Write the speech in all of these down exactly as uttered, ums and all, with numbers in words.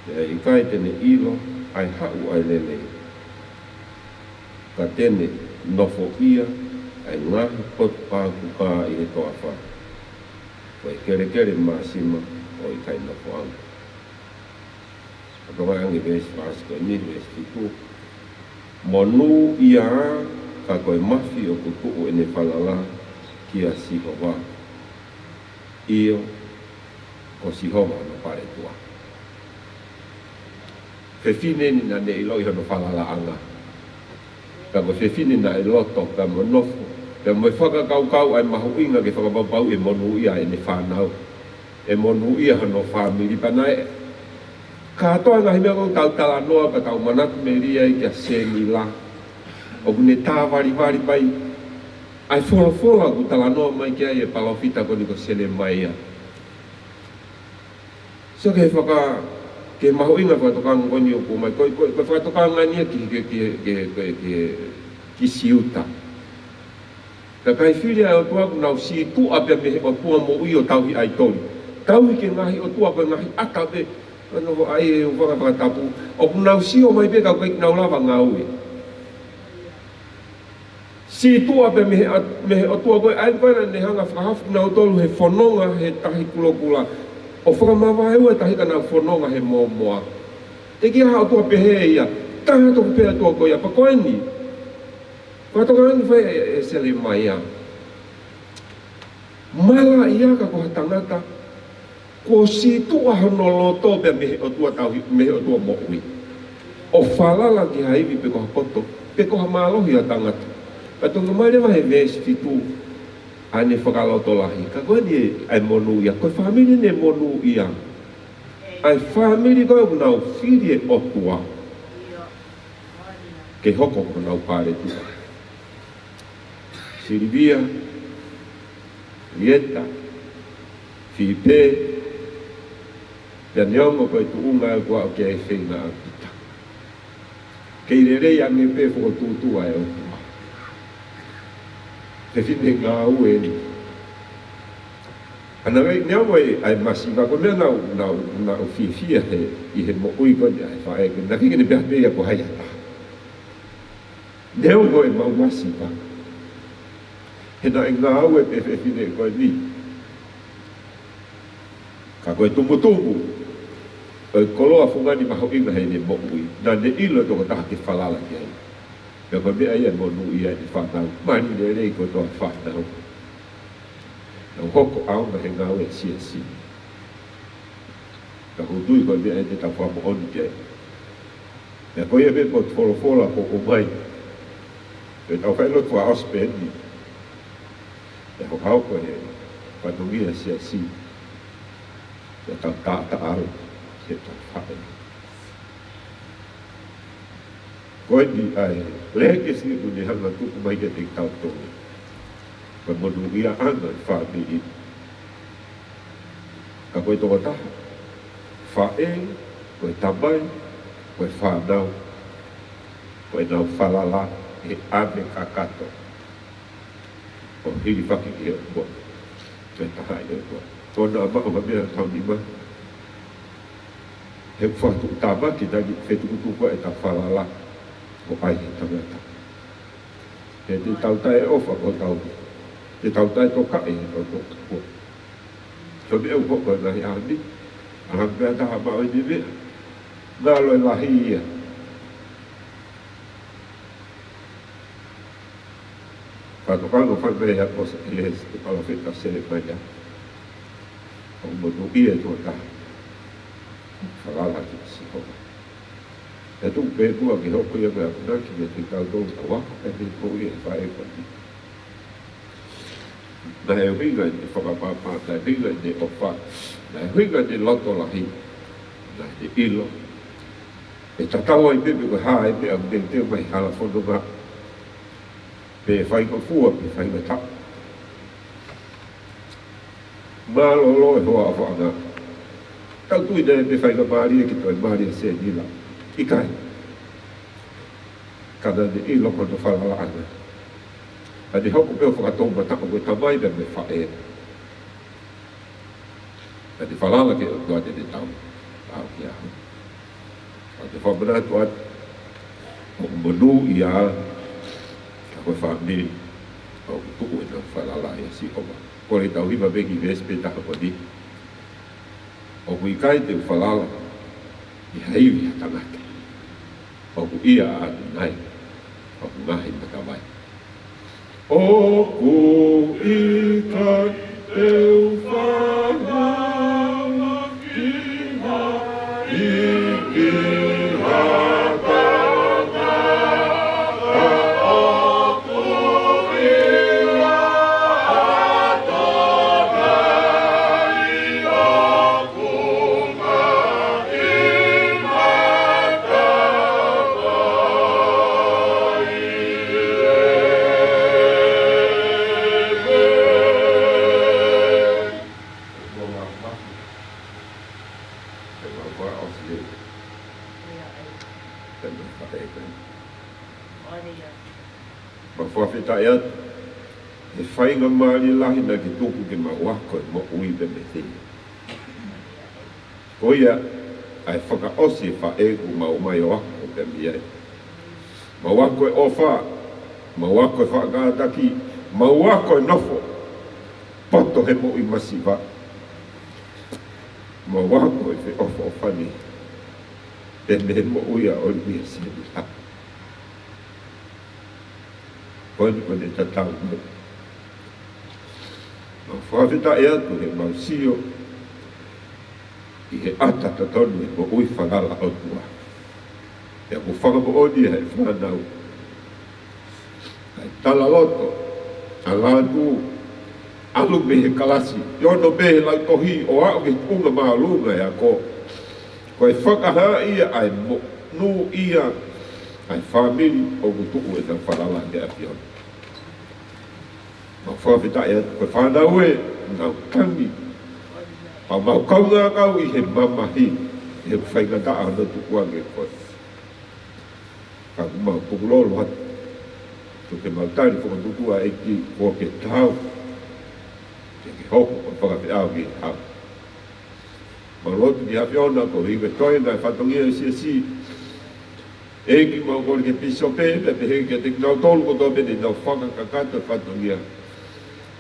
Pea ʻikai te ne ʻilo ʻa e haʻu ʻa e lelei, ka te ne nofoʻia ʻa e ngaahi potu pākukā ʻi he toafa. Ko e kelekele māsima ʻoku ʻikai nofoʻanga. Ka toka ange veesi fāsi ko eni, veesi fitu. Monūʻia ā, ka ko e mafi ʻoku tuʻu ʻene falala kia Sihova. ʻIo, ko Sihova hono paletua. Fefine ni naʻa ne ʻiloʻi hono falalaʻanga. Ka ko e fefine naʻe loto, ka mo nofo, ka mo e fakakaukau ʻa e mahuʻinga ke fakapapauʻi ʻe monūʻia ʻene fānau, ʻe monūʻia hono fāmili. Pea naʻe kātoa ngaahi meʻa ʻoku tau talanoa, ka tau manatu melie ai kia Senila. ʻOku ne tāvalivali mai ʻa e folofola ʻoku talanoa mai ki ai ʻe palōfita ko eni ko Selemaia. So ke faka-, ke mahuʻinga fakatokanga ko eni ʻoku mai, ko, ko, ko e fakatokanga ni ia ki, ki, ki, ki, ki, ki, ki Siuta. Ka ʻikai fili ʻa e ʻOtua, ʻoku nau sītuʻa pē mei he ʻotua moʻui ʻo tauhi ʻaitoli. Tauhi ki he ngaahi ʻotua ko e ngaahi ʻata pē, ʻa e noho ai e ʻū fanga fakatapu. ʻOku nau sio mai pē ka ʻoku ʻikai ke nau lava ngāue. Sītuʻa pē mei he ʻa-, mei he ʻotua ko ē, ʻa ia ko ē naʻa ne hanga fakahaofi kinautolu he fononga he Tahi Kulokula, ʻo fakamavaeua e tahi ka nau fononga he mōmoa. Teʻeki ai ha ʻotua pehē ia, taha tofu pē ʻOtua ko ia, pea ko eni. Fakatokanga ni fai ʻe, ʻe Selemaia. Malaʻia ka ko ha tangata kuo sītuʻa hono loto pea mei he ʻotua tauhi, mei he ʻotua moʻui, ʻo falala ki ha ivi pe ko ha poto, pe ko ha mālohi ʻa e tangata. Ka toki ʻomai leva he veesi fitu ʻa ʻene fakalotolahi. Ka ko eni ʻa e monūʻia, ko e fāmili ʻene monūʻia. ʻA e fāmili ko ē ʻoku nau fili e ʻOtua ke hoko ko honau paletua. Silivia, Lieta, Filipe, pea neongo ko e tuʻunga ʻoku aʻu ki ai e feinga ʻa Pita. Kei lelei ange pē fokotuʻutuʻu ʻa e ʻOtua. Fefine ngāue eni. Ana vei, neongo e, ʻa e masiva ko ē naʻa nau, nau, nau fiefia he, ʻi he moʻui ko eni ʻa e faʻē ko ē, naʻe ʻikai ke ne pehē pē ia ko hai ha taha. Neongo e maʻu masiva, he naʻe ngāue pē fefine ko eni. Ka ko e tumutumu ʻo e koloa fungani mahuʻinga heʻene moʻui, naʻa ne ʻilo e tokotaha ke falala ki ai. Pea ko e meʻa ia ʻe monūʻia ai ʻene fānau. Mali lelei kotoa e fānau. Nau hoko ʻaonga he ngāue ʻa e siasi. Ka ʻoku ou tui ko e meʻa ia te tau fakamoʻoni ki ai. Pea ko ia pē potu folofola ʻoku ʻomai, pea tau fai lotu fakaʻosi pē eni. Pea hohaʻo ko e fatongia ʻa e siasi. Pea tau taʻataʻalo ki heʻetau faʻē. Ko eni ʻa e legacy ʻoku ne hanga tuku mai kiate kitautolu. Ko e monūʻiaʻanga ʻo e fāmili. Ka ko e tokotaha, faʻē, ko e tamai, ko e fānau, ko ʻenau falala he ʻave kakato ʻo hilifaki ki he ʻOtua, ko e taha ʻi he ʻOtua. Ko ʻenau maʻu ha meʻa ʻoku tau nima, he ʻoku fakatuʻutāmaki ʻetau fetukutuku ʻetau falala ʻo ʻai he tangata. He te tau taʻeʻofa ko tau, te tau taʻetokaʻi ʻo tau kapua. Ko e meʻa ʻoku hoko he ngaahi ʻaho ni, ʻa e meʻa ʻe taha maʻu ʻeni meʻa, ngalo e lahi ia. Fakatokanga fai mai ʻa e ʻaposetolo ki he palōfita Selemaia. ʻOku monūʻia e tokotaha falala ki Sihova. He tuku pē muʻa ke hoko ia ko e akonaki meiate kitautolu ʻoku tau ako pē mei he moʻui ʻa e faʻē ko eni. Naʻe ʻuhinga ʻene fakapapau, naʻe ʻuhinga ʻene ʻofa, naʻe ʻuhinga ʻene loto lahi, naʻa ne ʻilo ʻe tatau ai pē pe ko e hā e meʻa ʻoku teuteu mai he hala fononga, pe faingofua, pe faingataʻa. Mālōlō e hoa ʻofaʻanga. Tau tui naʻe faingamālie ke toe mali ʻa Senila. ʻIkai. Ka naʻa ne ʻilo ko hono falalaʻanga. Naʻa ne hoko pē ʻo fakatoumataʻu ko e tamai pea mo e faʻē. Naʻa ne falala ki he ʻOtua te ne tauhi. Fakamanatu atu, ʻoku monūʻia, ka ko e fāmili ʻoku tuʻu ʻenau falala ʻia Sihova. Kole ke tau hiva pē kiʻi veesi pē taha ko eni. ʻOku ʻikai te u falala ʻi ha ivi ʻa ha tangata. ʻOku ʻia ʻa ʻAtonai ʻoku ngaahi matavai. ʻOku ʻikai te u falala ki ha ivi ʻa ha tangata, ʻoku ʻia ʻa ʻAtonai ʻoku ngaahi matavai. Mau fakafetaʻi atu he faingamālie lahi naʻa ke tuku ke mau ako e moʻui pea mei he Ko ia, ʻa e fakaʻosi e faʻē kuo mau ō mai ʻo ako pea mei ai. Mau ako e ʻofa, mau ako e faʻa kātaki, mau ako e nofo poto he moʻui masiva. Mau ako e feʻofoʻofani pea mei he moʻui ʻa ʻOlivia Sēnila. Ko eni ko ʻene tatau mai. Mau fakafetaʻi atu he mau sio ʻi he ʻata totonu he moʻui falala ʻOtua. Pea kuo fakamoʻoni ʻe he fānau ʻa e talaloto, talatu, ʻalu mei he kalasi, ʻi hono pehē he lautohi ʻo aʻu ki he tuʻunga māʻolunga ʻo e ako. Ko e fakahā ia ʻa e monūʻia ʻa e fāmili ʻoku tuʻu ʻenau falala ki he ʻAfiona. Mau fakafetaʻi atu ko e fānau ē, nau tangi. Pea mau kaungā kau ʻi he mamahi, he faingataʻa hono tukuange koe. Ka ʻoku mau tukulolo atu. Tuku ke mau tali fokotuʻutuʻu ʻa e ʻEiki kuo ke taau. Ke ke hoko ko e fakafeʻao ki he hau. Mau lotu ki he ʻAfiona koeʻuhi ko e toenga e fatongia ʻo e siasi. ʻEiki mau kole ki he pīsope, pea pehē kiate kinautolu kotoa pē ne nau fakakakato e fatongia.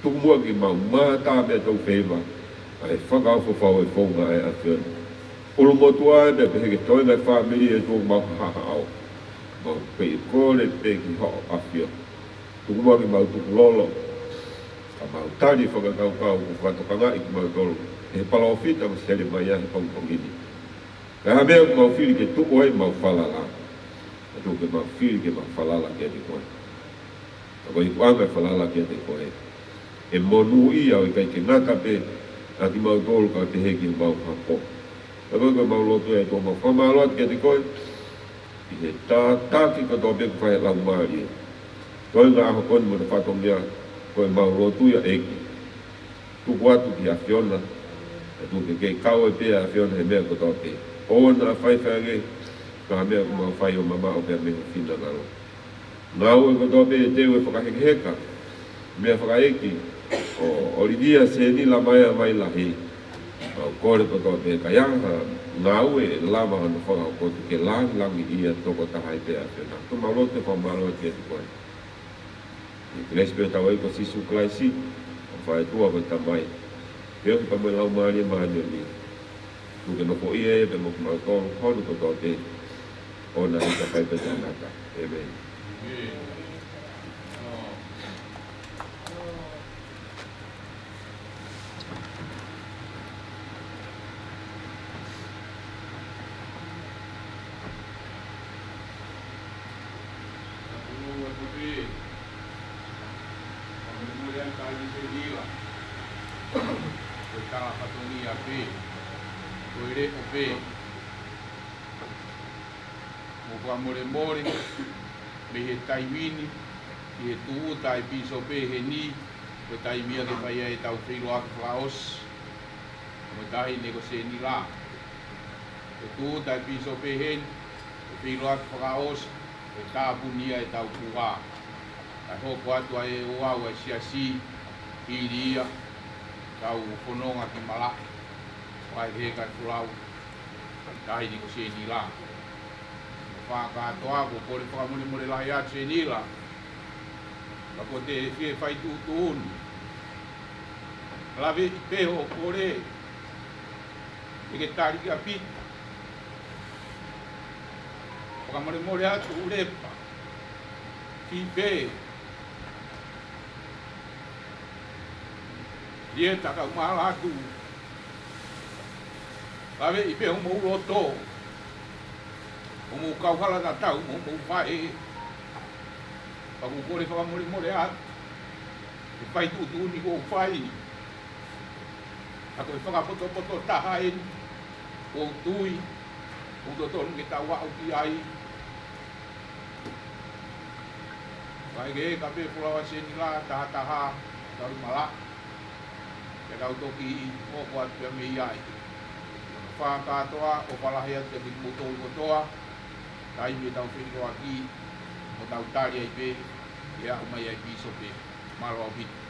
Tuku muʻa ke mau mātā mei he tau feiva, ʻa e fakaofo fau e founga ʻa e ʻAfiona. ʻUlumotuʻa ē pea pehē ki he toenga e fāmili ʻe tuʻu mau hahaʻao. Mau pē kole pē ki hoʻo ʻAfio. Tuku muʻa ke mau tukulolo, ka mau tali fakakaukau kuo fakatokangaʻi kimautolu ʻe he palōfita ko Selemaia he pongipongi ni. Ka ʻi ha meʻa ʻoku mau fili ke tuʻu ai ʻemau falala, ka tuku ke mau fili ke mau falala kiate koe. Ka ko e ikuʻanga e falala kiate koe, ʻe monūʻia ʻo ʻikai ke ngata pē ʻa kimautolu ka pehē ki homau hapo. Ka ko e ʻoku mau lotu ē, ʻOtua, mau fakamālō atu kiate koe ʻi he tataki kotoa pē kuo fai ʻe he Laumālie. Toenga ʻaho ko eni mo e fatongia, ko ʻemau lotu ia ʻEiki. Tuku atu ki he ʻAfiona, ʻe tuku ke kei kau ai pē ʻa e ʻAfiona he meʻa kotoa pē. ʻOua naʻa faifai ange, ka ko e meʻa ʻoku mau fai ʻo mamaʻo pē mei ho finangalo. Ngāue kotoa pē ʻe teu e fakahekeheka, meʻa fakaʻeiki ʻo ʻOlivia Sēnila Maea Vailahi. Mau kole kotoa pē ka ʻi ai ha ngāue ʻe lava hono fakahoko, tuku ke langilangiʻia tokotaha ai pē ʻa e ʻAfiona. Ko ʻemau lotu ʻo fakamālō atu kiate koe. ʻI he kelesi pē ʻa hotau ʻEiki ko Sīsū Kalaisi, ʻofa ʻa e ʻOtua ko e Tamai, feohi pea mo e Laumālie Māʻoniʻoni, tuku ke nofoʻia ia pea mo kimautolu hono kotoa pē, ʻo na hika fai pē taʻengata. ʻĒmeni. Ko e tala fatongia pē, ko e leʻo pē. Mo fakamolemole mei he taimi ni, ʻi he tūʻuta e pīsope heni, ko e taimi ia ke fai ai ʻetau feʻiloaki fakaʻosi. Mo e tahi ni ko Sēnila. Ko e tūʻuta e pīsope heni, ko e feʻiloaki fakaʻosi, ko e tāpuni ia ʻetau puha. Kae hoko atu ai e ouau ʻa e siasi, hili ia, tau fononga ki malaʻe, ʻo ʻai he kai folau, tahi ni ko Sēnila. Fakakātoa, ʻoku ou kole fakamolemole lahi atu Senila. Ka ko e fie fai tuʻutuʻuni. Laveʻi pē hoʻo kole. Ke ke tali kia Pita. Fakamolemole atu ʻUlepa. Fī pē. Lieta, kau mālō atu. Laveʻi pē homou loto. Homou kauhala tatau mo homou faʻē. Pea ʻoku ou kole fakamolemole atu. He fai tuʻutuʻuni kuo u fai. Ka ko e fakapotopoto taha eni. ʻOku ou tui. ʻOku totonu ke tau aʻu ki ai. Kae kehe, ka pē folaua Senila, taha taha, tau mala. Ke tau toki hoko atu pē mei ai. Fakakātoa, ʻofa lahi atu kiate kimoutolu kotoa. Taimi ʻe tau feʻiloaki, mo tau tali ai pē, ʻe aʻu mai ai Pīsope. Mālō ʻaupito.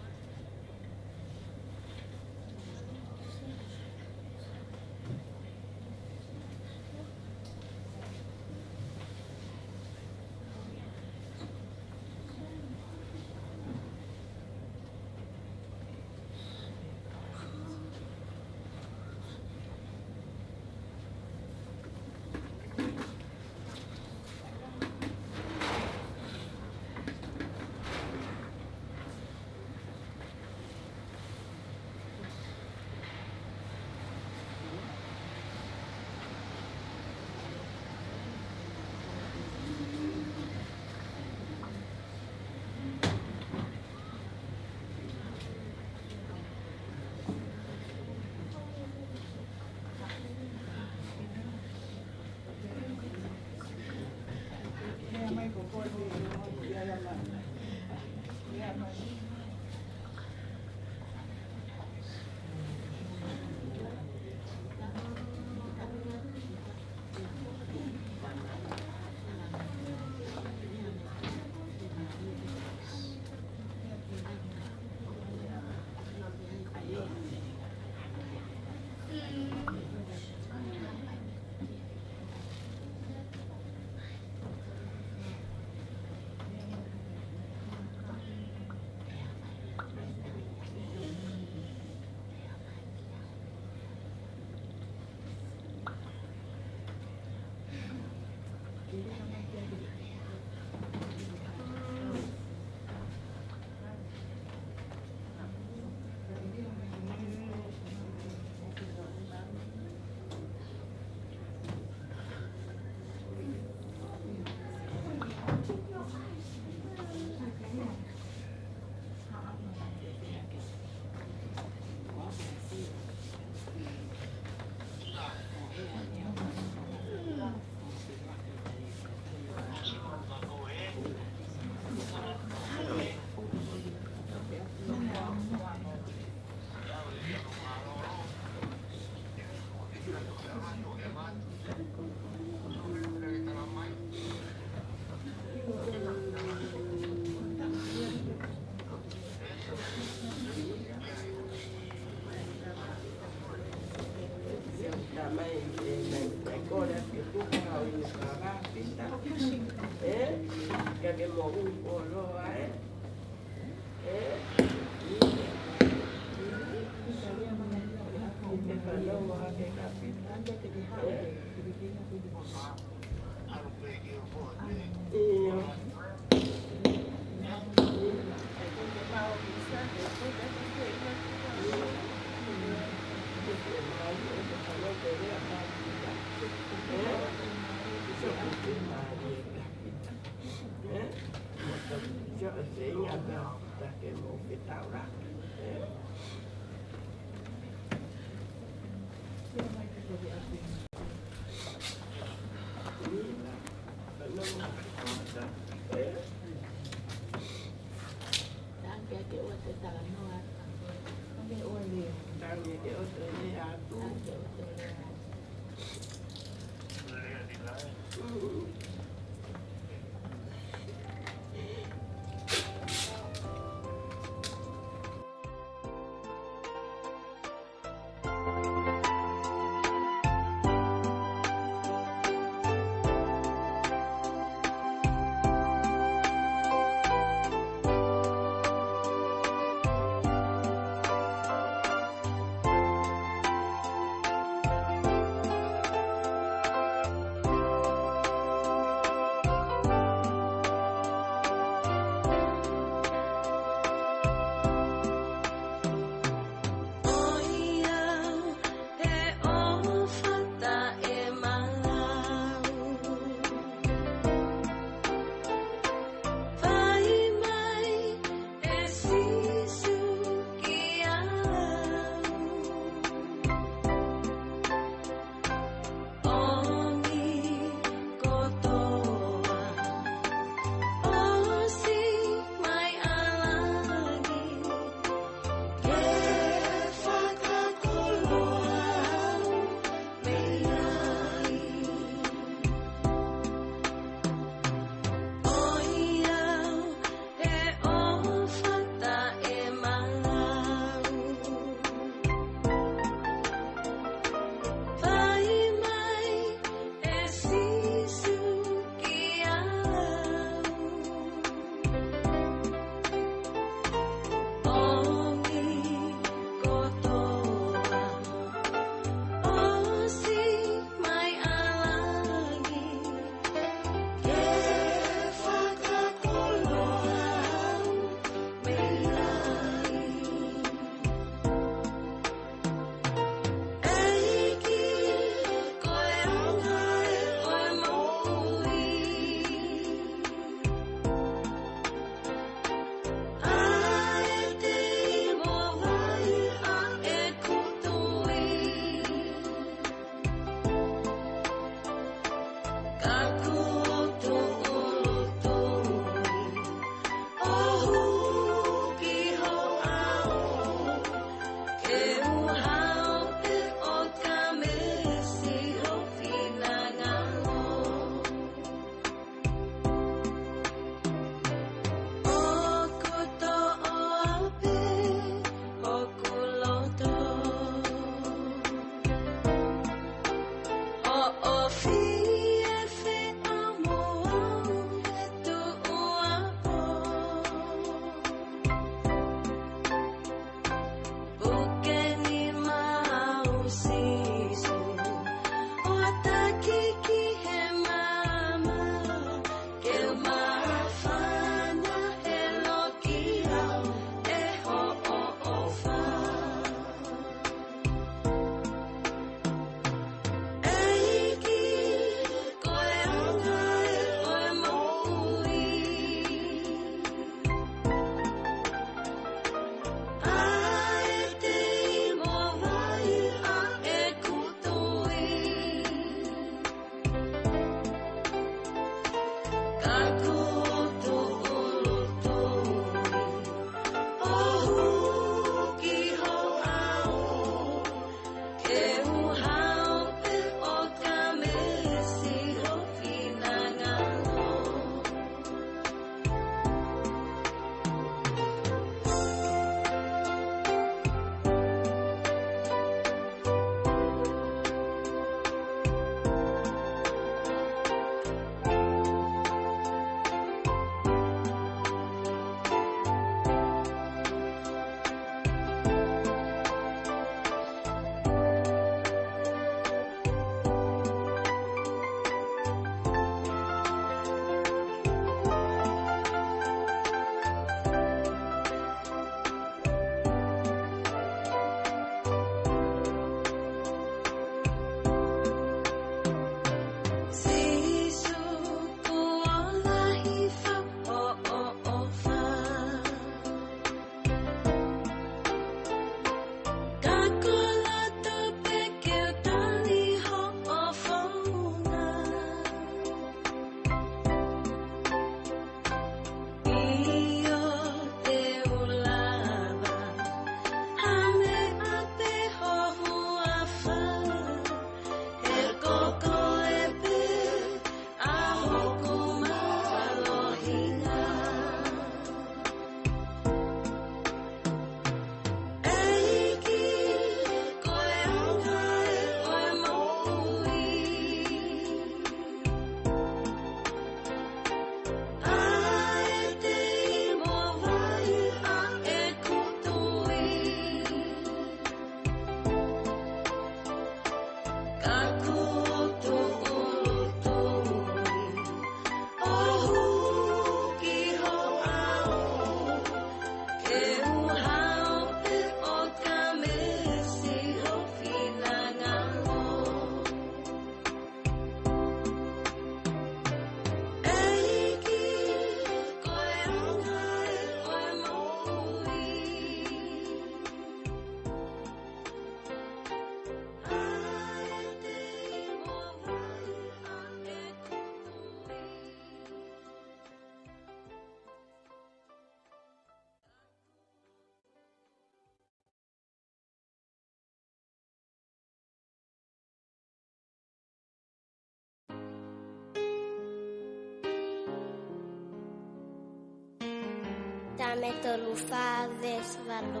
Saame tolu fā veesi valu.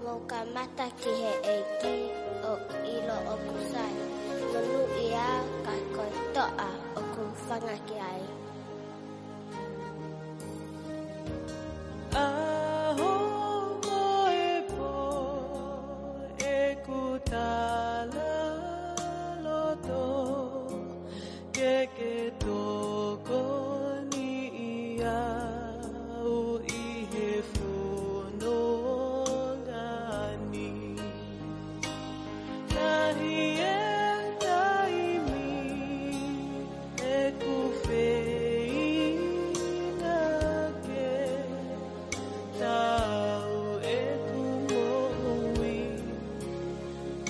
Mou kamata ki he ʻEiki ʻo ʻilo ʻoku sai. Monūʻia ka ko e toʻa ʻoku fanga ki ai. ʻAho mo e pō ʻeku tala loto ke ke tokoniʻi au ʻi he fononga ni. Lahi e taimi ʻeku feinga ke tau ʻeku moʻui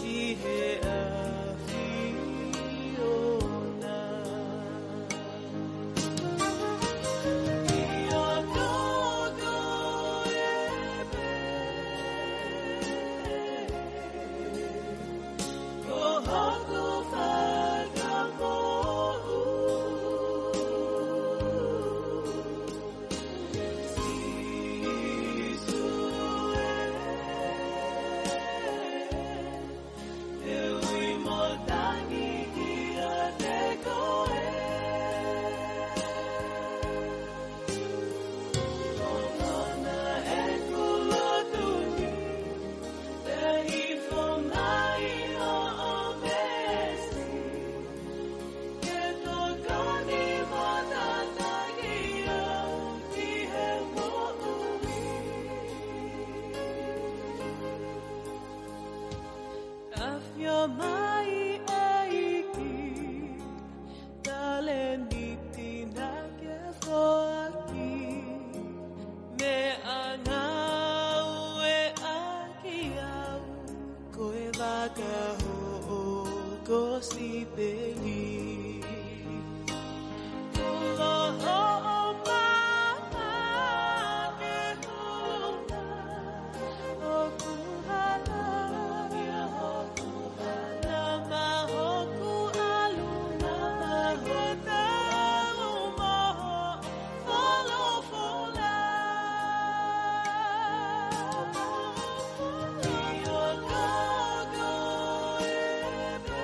ʻi he ʻAfiona. ʻIo, ko koe pē ko hoku fakamoʻui. Sīsū ē, te u ui mo tangi kiate koe. ʻOku hanga ʻeku lotu ni, te u hifo mai hoʻo veesi. Ke tokoni mo tataki au ki he moʻui. ʻAfio mai ʻEiki, talēniti naʻa ke foaki. Meʻangāue ʻaki au, ko e vaka hoʻo kosipeli. Kuo hoʻo maama ke hū hoku hala, nama hoku ʻalu, nama hoku tau mo hoʻo folofola. ʻIo, ko koe pē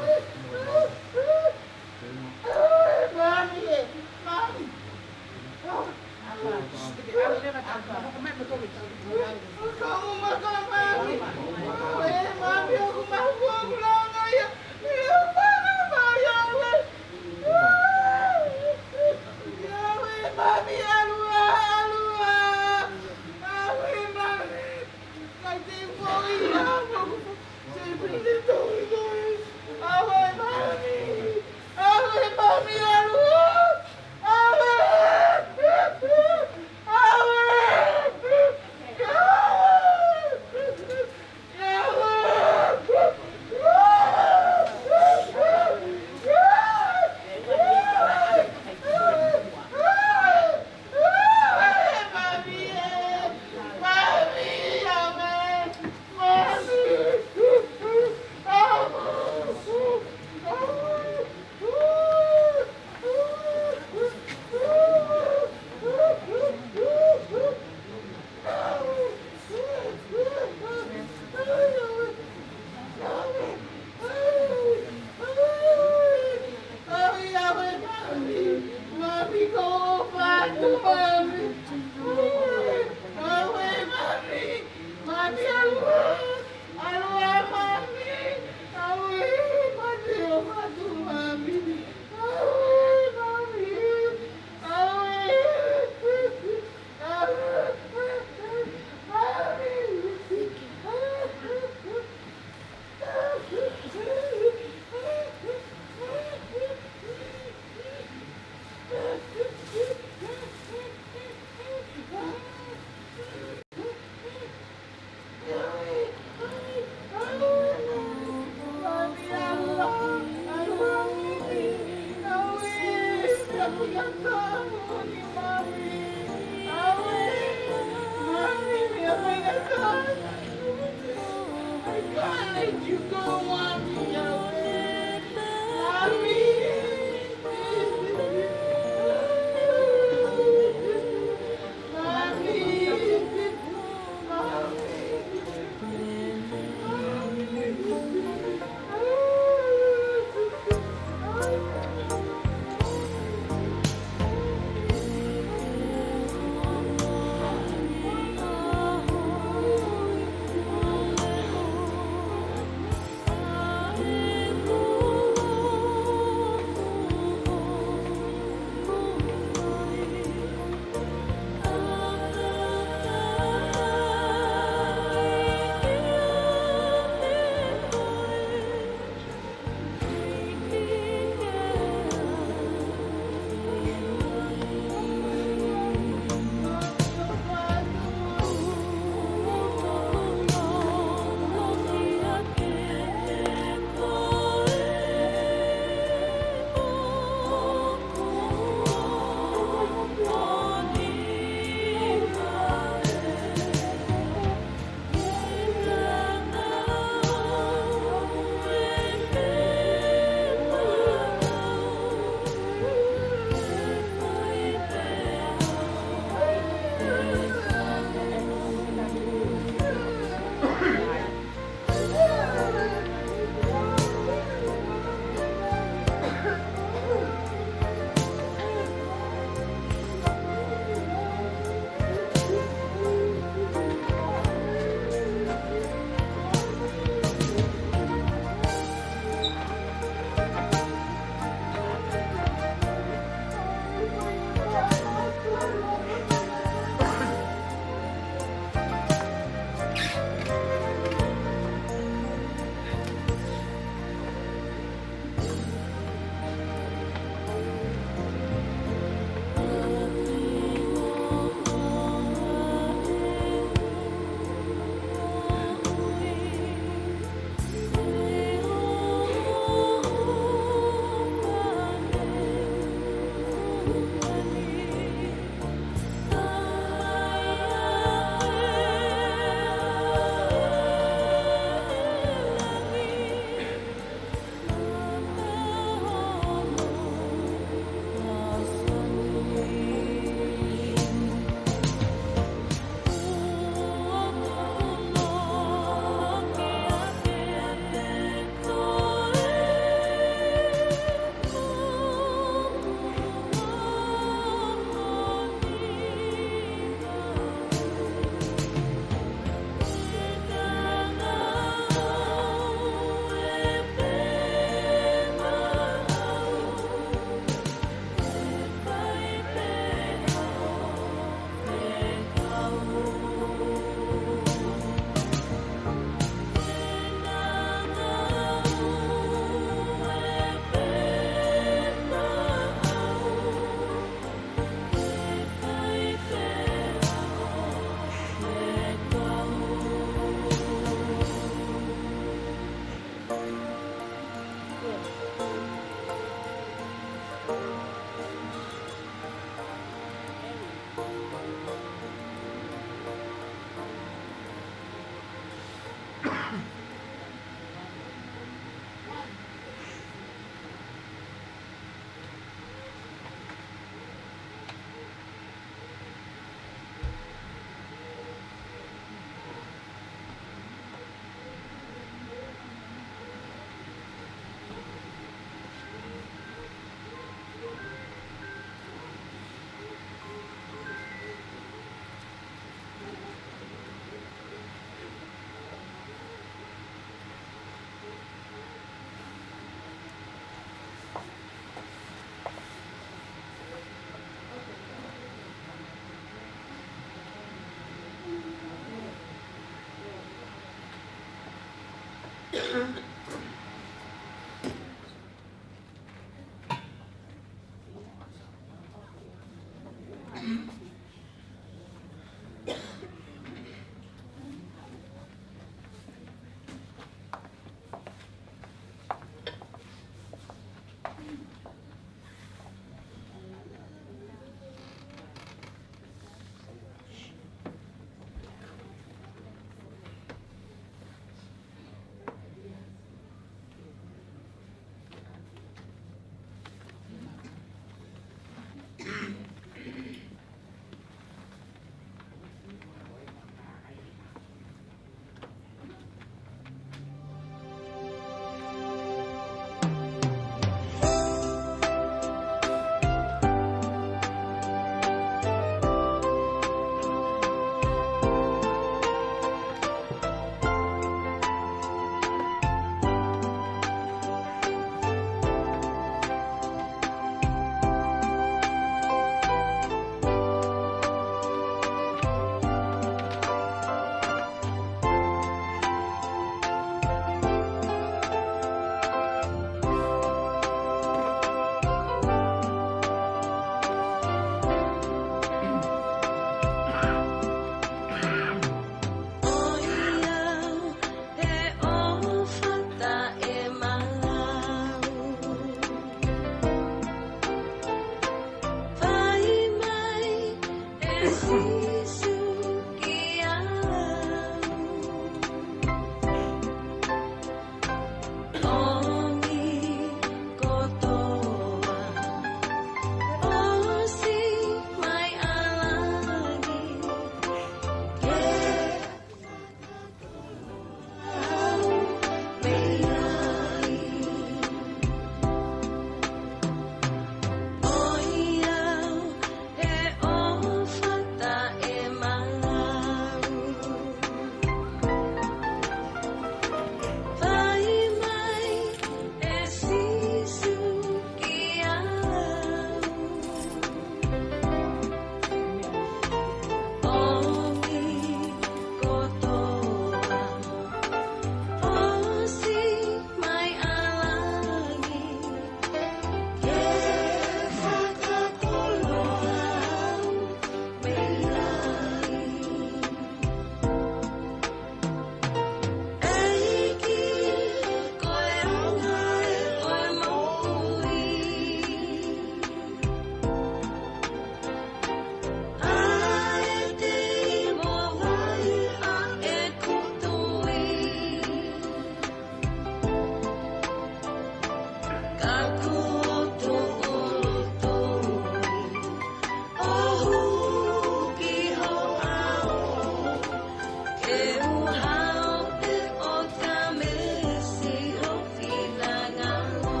ʻE u hao pē ʻo kamesi ho finangalo.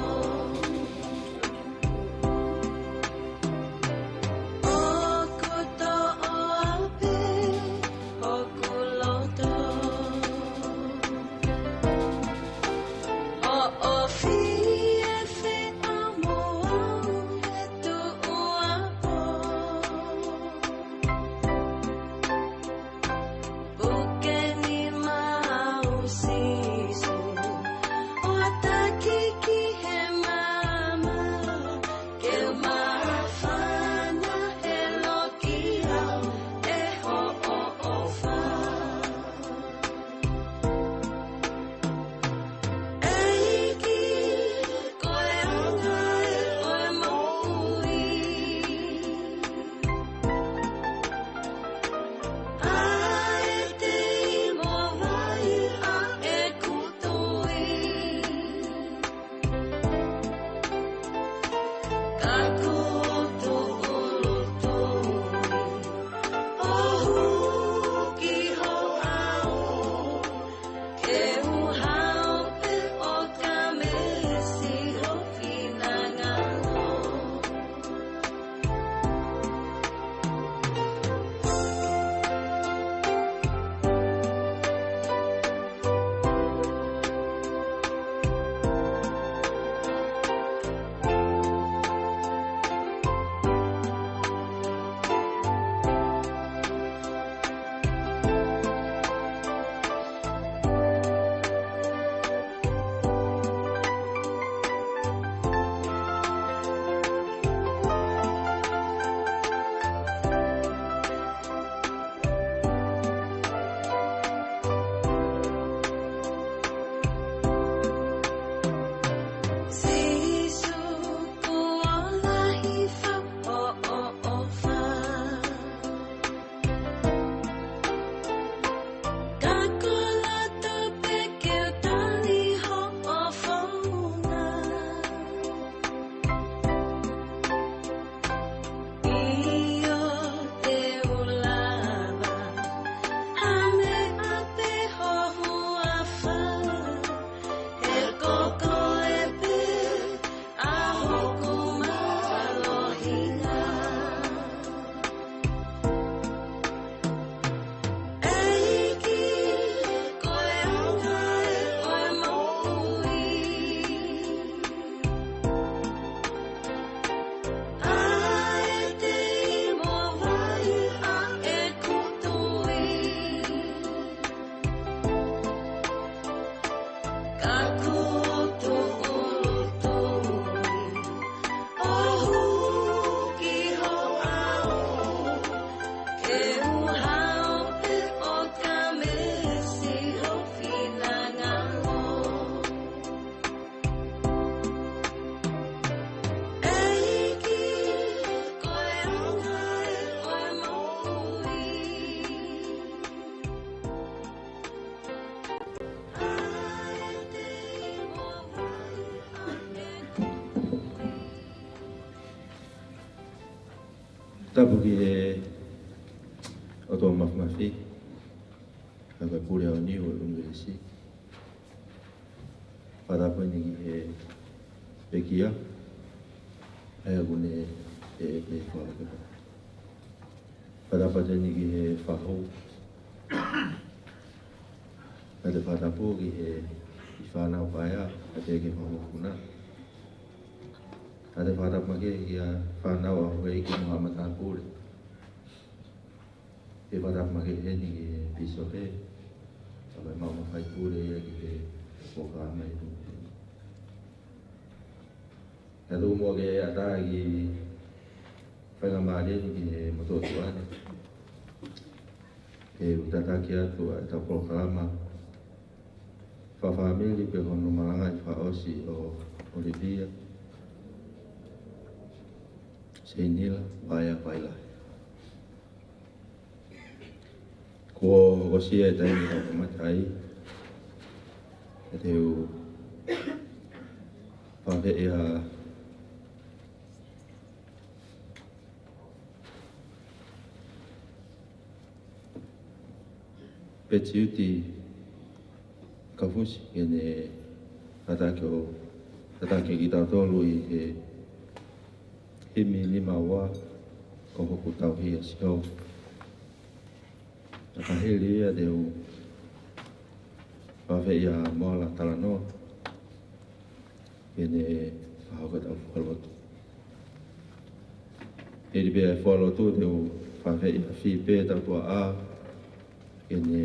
ʻOku toʻo pē hoku loto. ʻOku fie feʻao mo au he tuʻuapō. Puke nima au Sīsū, ʻo taki ki he maama, ke u māfana ʻe loki au ʻe hoʻo ʻofa. ʻEiki, ko e anga ē ʻo e moʻui. ʻA e tei mo vai ʻa ʻeku tui. Ka kuo tuʻu tui ʻo hū ki ho ʻao. Ke u hao pē ʻo kamesi ho finangalo. Sīsū, kuo lahi fau hoʻo ʻofa. Ka ko e loto pē ke u tali hoʻo founga. ʻIo, te u lava ha meʻa pē ho huafa, he ko koe pē ʻa hoku mālohinga. ʻEiki, ko e anga ē ʻo e moʻui. ʻA e tei mo vai ʻa ʻeku tui. Ka kuo tuʻu tui ʻo hū ki ho ʻao, ke u hao pē ʻo kamesi ho finangalo. ʻEiki, ko e anga ē ʻo e moʻui. Tapu ki he ʻOtua Mafimafi, ʻa e Pule ʻo e ʻUnivēsi. Fakatapu eni ki he pekia, ʻa ia ʻoku ne ʻe, ʻe, ʻe fakatapu. Fakatapu eni ki he fahu. Naʻa te fakatapu ki he, ki he fānau paea, ʻa ia ki he fahu kuna. Naʻa te fakatapu makehe ki he fānau ʻa houʻeiki mo haʻa matāpule. Ke fakatapu makehe heni ki he pīsope, ʻa ia ko e maʻu mafai pule ia ki he polokalama ʻi he ʻaho ni. Naʻa tau muʻa ke ʻatā e kiʻi faingamālie ni ki he motuʻa ʻOtua ni, ke u tataki atu ʻa ʻetau polokalama fakafāmili pea ko hono malangaʻi fakaʻosi ʻo ʻOlivia Seinila Vaea Vailahi. Kuo ʻosi e taimi ʻo e kamata ai, ʻa ia te u fakaafeʻi ʻa Tiuti Kafusi, ke ne tataki ʻo, tataki kitautolu ʻi he himi nima ua, Ko Hoku Tauhi ʻa Sihova. Ka hili ia te u fakaafeʻi ʻa Moala Talanoa ke ne fakahoko ʻetau fakalotu. Hili pē ʻa e fakalotu te u fakaafeʻi ʻa Fipe Tautuaʻā ke ne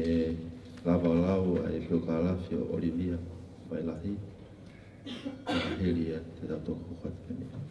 lava ʻo lau ʻa e piokālafi ʻo ʻOlivia Vailahi. Ka hili ia te tau toki hoko atu pē mei ai.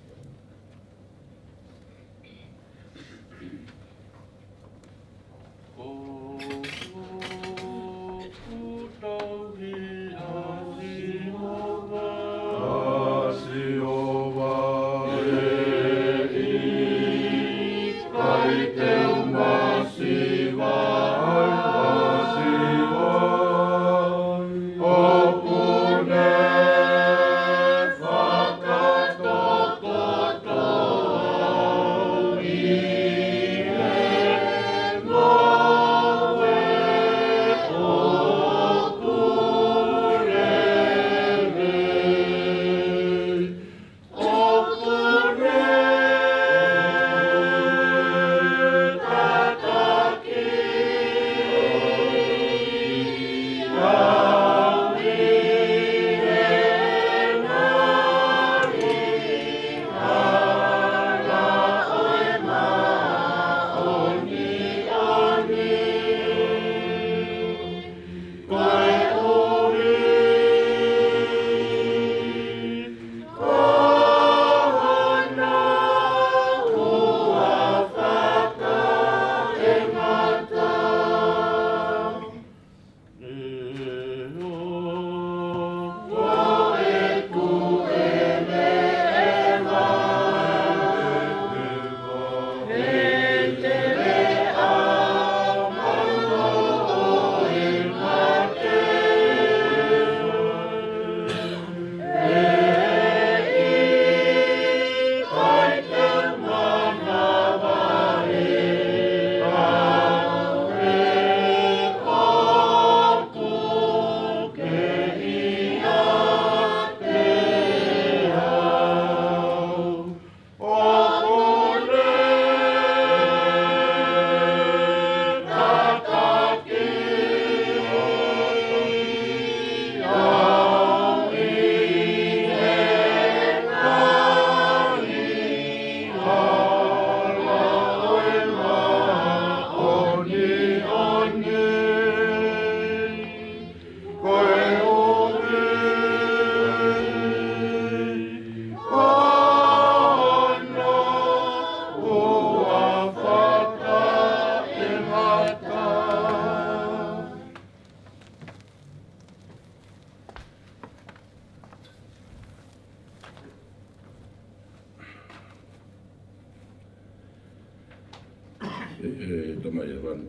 ʻE, ʻe Tamai ʻi Hēvani,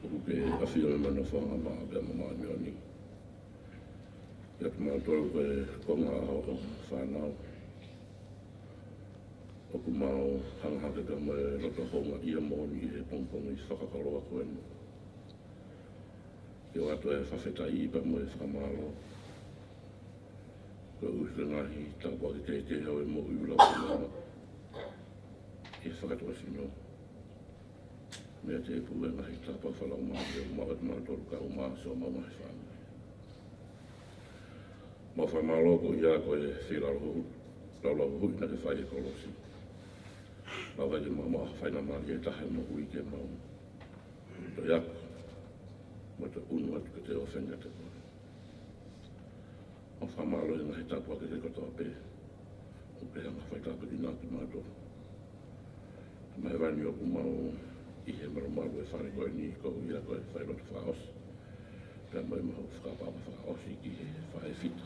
ʻoku ke ʻafio ʻi he mano fanga mā pea mo māʻoniʻoni. ʻIate kimautolu ko e konga ʻo hoʻo fānau. ʻOku mau hanga hake pea mo e loto houngaʻia moʻoni ʻi he pongipongi fakakoloa ko eni ke ʻoatu e fakafetaʻi pea mo e fakamālō koeʻuhi ko e ngaahi tāpuaki kehekehe ʻo e moʻui ʻi he ʻaho ni. ʻI he fakatuʻasino, mei he tēpile, ngaahi tāpuaki fakalaumālie ʻoku mau ʻoatu mautolu kaeʻumaʻā siʻomau ngaahi fāmili. Mau fakamālō koeʻuhi ko e feilaulau huhuʻi naʻa ke fai he kolosi. Lava ke mau maʻu ha faingamālie ʻe taha he moʻui ke mau toe ako mo toe ʻunu atu ke toe ʻofeina ʻiate koe. Mau fakamālō he ngaahi tāpuaki kehe kotoa pē ʻoku ke hanga faitāpuekina kimautolu. Tamai ʻi Hēvani, ʻoku mau ʻi he malumalu ʻo e fale ko eni koeʻuhi ko e failotu fakaʻosi pea mo e maʻu fakapapa fakaʻosi ki he faʻē fita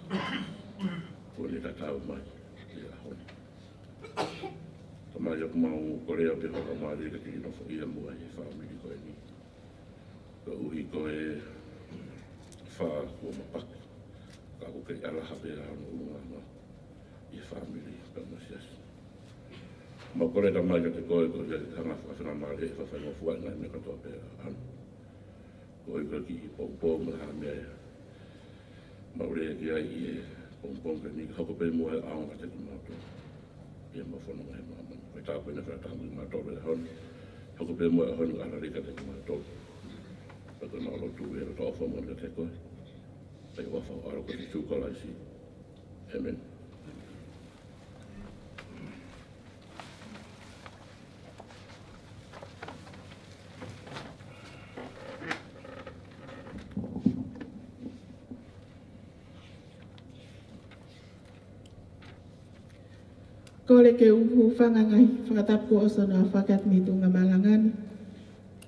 kuo ne tatau mai ki he ʻaho ni. Tamai, ʻoku mau kole ʻa e fakamālō ke ke nofoʻia muʻa ʻa e fāmili ko eni. Koeʻuhi ko e fā kuo mapaki, ka ʻoku kei ʻi ai ha pē ʻa hono ʻulungaanga ʻi he fāmili pea mo e siasi. Mau kole, Tamai, kiate koe koeʻuhi ke ke hanga fakafaingamālieʻi e fakafaingofuaʻi ngaahi meʻa kotoa pē ʻaʻana. Ko e kiʻi pongipongi mo e hā meʻa ia. Mau lea ki ai ʻi he pongipongi ko eni, ka hoko pē muʻa e ʻaonga kiate kimautolu. Pea mo e fononga he māmani. Ko e tāpuaki ʻa e Fakatātā kiate kimautolu he ʻaho ni. Hoko pē muʻa e ʻaho ni ʻo ʻalalika kiate kimautolu. Pea ko ʻemau lotu ʻi he loto ʻofa moʻoni kiate koe. ʻI he huafa ho ʻAlo ko Sīsū Kalaisi. ʻĒmeni. Kole ke u hūfanga he ngaahi fakatapu kuo ʻosi hono fakahoko mei he tuʻunga malanga ni.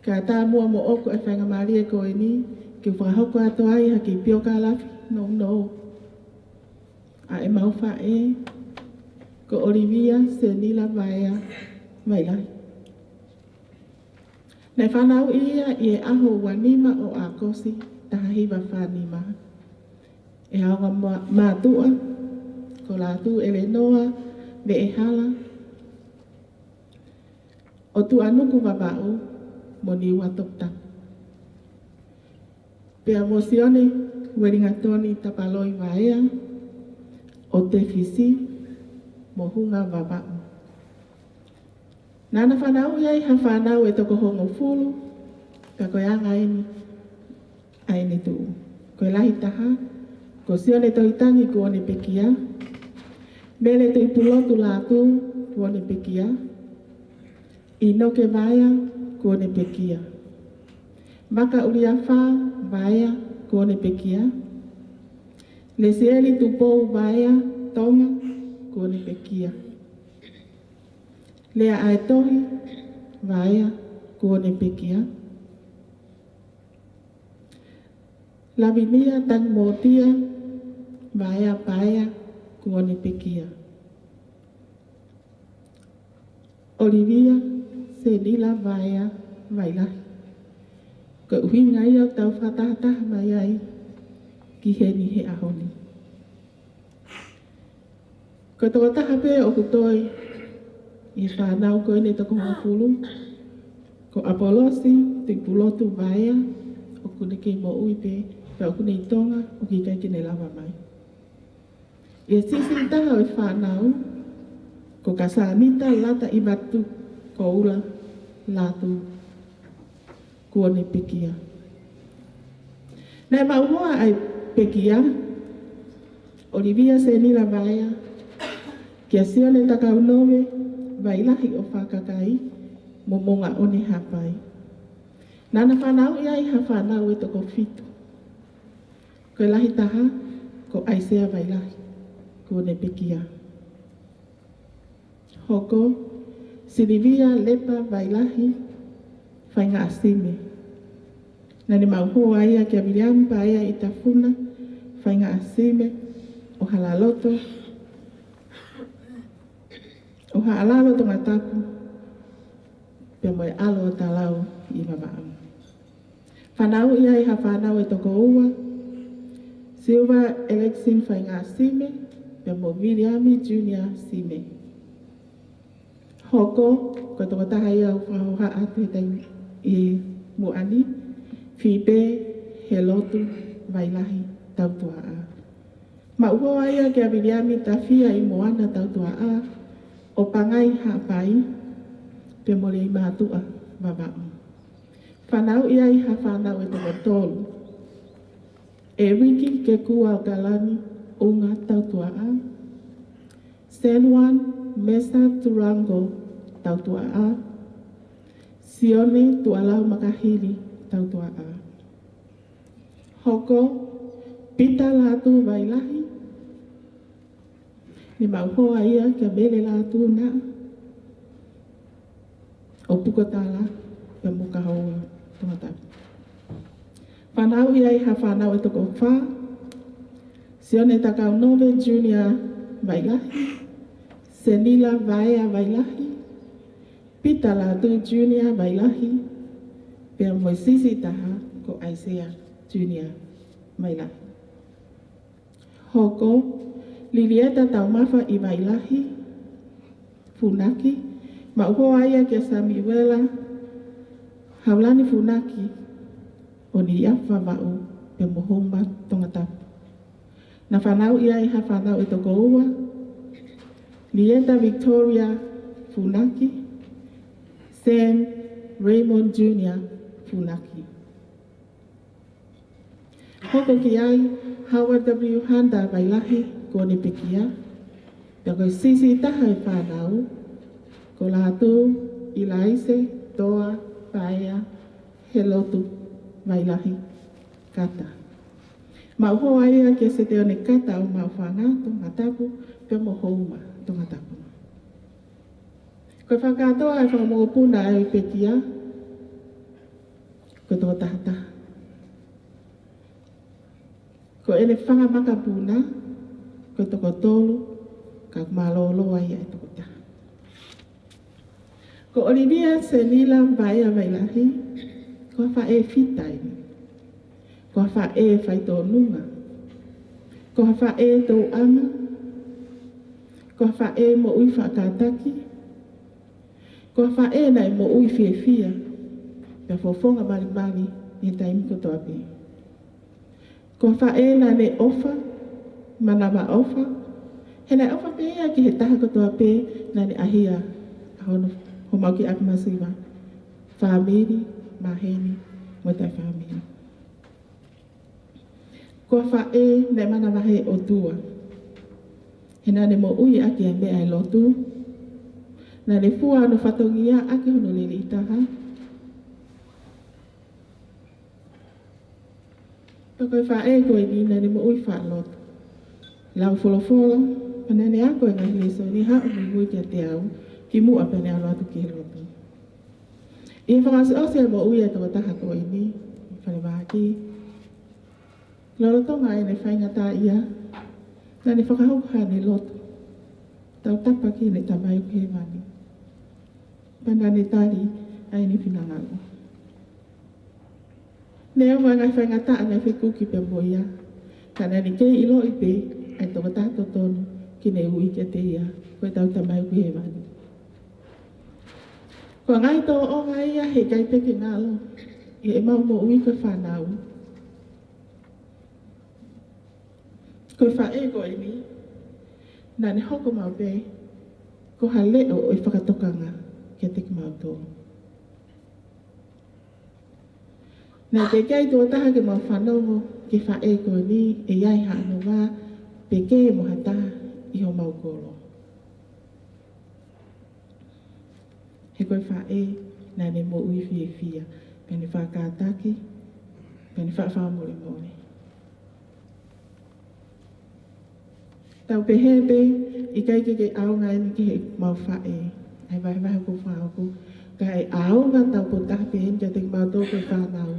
Kae ʻatā muʻa moʻoku e faingamālie ko eni, ke u fakahoko atu ai ha kiʻi piokalafi nounou ʻa ʻemau faʻē, ko ʻOlivia Senila Vaea Vailahi. Naʻe fanauʻi ia ʻi he ʻaho ua nima ʻo ʻAokosi, taha hiva fā nima. ʻE he ongo ma-, mātuʻa, ko Lātū ʻElenoa Veʻehala, ʻo Tuʻanuku, Vavaʻu, mo Niua, Toputapu. Pea mo Sione Uelingatoni Tapaloi Vaea, ʻo Tefisi, mo Hunga, Vavaʻu. Naʻá na fanauʻi ai ha fānau ʻe toko hongofulu, pea ko e anga eni ʻa ʻene tuʻu. Ko e lahi taha, ko Sione Tohitangi, kuó ne pekia. Mele Tuʻipulotu Lātū, kuó ne pekia. ʻInoke Vaea, kuó ne pekia. Vakaʻuliafa Vaea, kuó ne pekia. Lesieli Tupou Vaea Tonga, kuó ne pekia. Lea ʻAetohi Vaea, kuó ne pekia. Lavinia Tangimotia Vaea Paea, kuó ne pekia. ʻOlivia Senila Vaea Vailahi. Ko e ʻuhinga ia ʻoku tau fakatahataha mai ai ki heni he ʻaho ni. Ko e tokotaha pē ʻoku toe ʻi he fānau ko eni ʻe toko hongofulu, ko ʻApolosi Tuʻipulotu Vaea, ʻoku ne kei moʻui pē, pea ʻoku ne ʻi Tonga, ʻoku ʻikai ke ne lava mai. ʻI he siʻisiʻi taha ʻo e fānau, ko Kasanita Lataʻivatu Koula Lātū, kuó ne pekia. Naʻe maʻu hoa ʻa e pekia, ʻOlivia Senila Vaea, kia Sione Takaunove Vailahi ʻo Fakakai, mo Moʻungaʻone Haʻapai. Naʻá na fanauʻi ai ha fānau ʻe toko fitu. Ko e lahi taha, ko ʻAisea Vailahi, kuó ne pekia. Hoko, Silivia Lepa Vailahi, Faingaʻasime. Naʻá ne maʻu hoa ia kia Viliami Paea ʻi Tafuna, Faingaʻasime, ʻo Haʻalaloto, ʻo Haʻalalo Tongatapu, pea mo e ʻAlo ʻo Talau ʻi Vavaʻu. Fanauʻi ai ha fānau ʻe toko ua, Silva Alexin Faingaʻasime, pea mo Viliami Junior Sime. Hoko, ko e tokotaha ia ʻoku fakahohaʻa atu he taimi ʻi muʻa ni, Fipe Helotu Vailahi Tautuaʻa. Maʻu hoa ia kia Viliami Tafia ʻi Moana Tautuaʻa, ʻo Pangai Haʻapai, pea mo Leimātuʻa Vavaʻu. Fanauʻi ai ha fānau ʻe toko tolu. ʻEliki Kekua ʻo Kalani ʻUnga Tautuaʻa. Senwan Mesa Turango Tautuaʻa. Sione Tuʻalau Makahili Tautuaʻa. Hoko, Pita Lātū Vailahi. Ne maʻu hoa ia kia Mele Lātū Naʻa, ʻo Pukotala, pea mo Kahoua Tongatapu. Fanauʻi ai ha fānau ʻe toko fā, Sione Takaunove Junior Vailahi, Senila Vaea Vailahi, Pita Lātū Junior Vailahi, pea mo e siʻisiʻi taha ko ʻAisea Junior Vailahi. Hoko, Lilieta Taumafa ʻi Vailahi, Funaki, maʻu hoa ia kia Samiuela Haulani Funaki, ʻOniafa Vavaʻu pea mo Houma Tongatapu. Naʻe fanauʻi ai ha fānau ʻe toko ua, Lieta Victoria Funaki, Sam Raymond Junior Funaki. Hoko ki ai, Howard W Hunter Vailahi kuo ne pekia, pea ko e siʻisiʻi taha e fānau, ko Lātū Ilaise Toa Paea Helotu Vailahi Kata. Maʻu hoa ia kia Seteone Kata ʻo Maʻufanga Tongatapu, pea mo Houma Tongatapu. Ko e fakakātoa e fanga mokopuna ʻa e pekia, ko e toko taha taha. Ko ʻene fanga makapuna, ko e toko tolu, ka mālōlō ai ʻa e toko taha. Ko ʻOlivia Senila Vaea Vailahi, ko ha faʻē fita eni. Ko ha faʻē faitōnunga. Ko ha faʻē tauʻanga. Ko ha faʻē moʻui faʻa kātaki. Ko ha faʻē naʻe moʻui fiefia, pea fofonga malimali ʻi he taimi kotoa pē. Ko ha faʻē naʻa ne ʻofa, manavaʻofa, he naʻe ʻofa pē ia ki he taha kotoa pē naʻa ne ʻahia ʻa hono, homau kiʻi ʻapi masiva, fāmili, maheni, mo e taʻefāmili. Ko ha faʻē naʻe manavahē ʻOtua, he naʻa ne moʻui ʻaki ʻa e meʻa ʻa e lotu, naʻa ne fua hono fatongia ʻaki hono lele ʻi taha. Pea ko e faʻē ko eni naʻa ne moʻui faʻa lotu. Lau folofola, pea naʻa ne ako e ngaahi lēsoni, haʻu muimui kiate au, kimuʻa pea ne ʻalu atu ki he lotu. ʻI he fakaʻosiʻosi e moʻui ʻa e toko taha ko eni, falemahaki, lolotonga ʻene faingataʻaʻia, naʻa ne fakahoko haʻane lotu, tautapa ki heʻene Tamai ʻoku ʻi hēvani. Pea naʻa ne tali ʻa ʻene finangalo. Neongo e ngaahi faingataʻa naʻe fekuki pea mo ia, ka naʻa ne kei ʻiloʻi pē ʻa e tokotaha totonu ke ne ui kiate ia, ko ʻetau Tamai ʻoku ʻi hēvani. Ko e ngaahi tōʻonga ia heʻikai pē ke ngalo ʻi heʻemau moʻui ko e fānau. Ko e faʻē ko eni, naʻa ne hoko maʻu pē ko ha leʻo ʻo e fakatokanga kiate kimautolu. Naʻe teʻeki ai tuʻo taha ke mau fanongo ki he faʻē ko eni ʻe ʻi ai haʻane vā pe ke mo ha taha ʻi homau kolo. He ko e faʻē naʻa ne moʻui fiefia, pea ne faʻa kātaki, pea ne faʻa fakamolemole. Tau pehē pē, ʻikai ke ke ʻaonga eni ki heʻemau faʻē, ʻa e vahevahe ʻoku ou fakahoko, ka ʻe ʻaonga tau pō taha pē eni kiate kimautolu ko e fānau,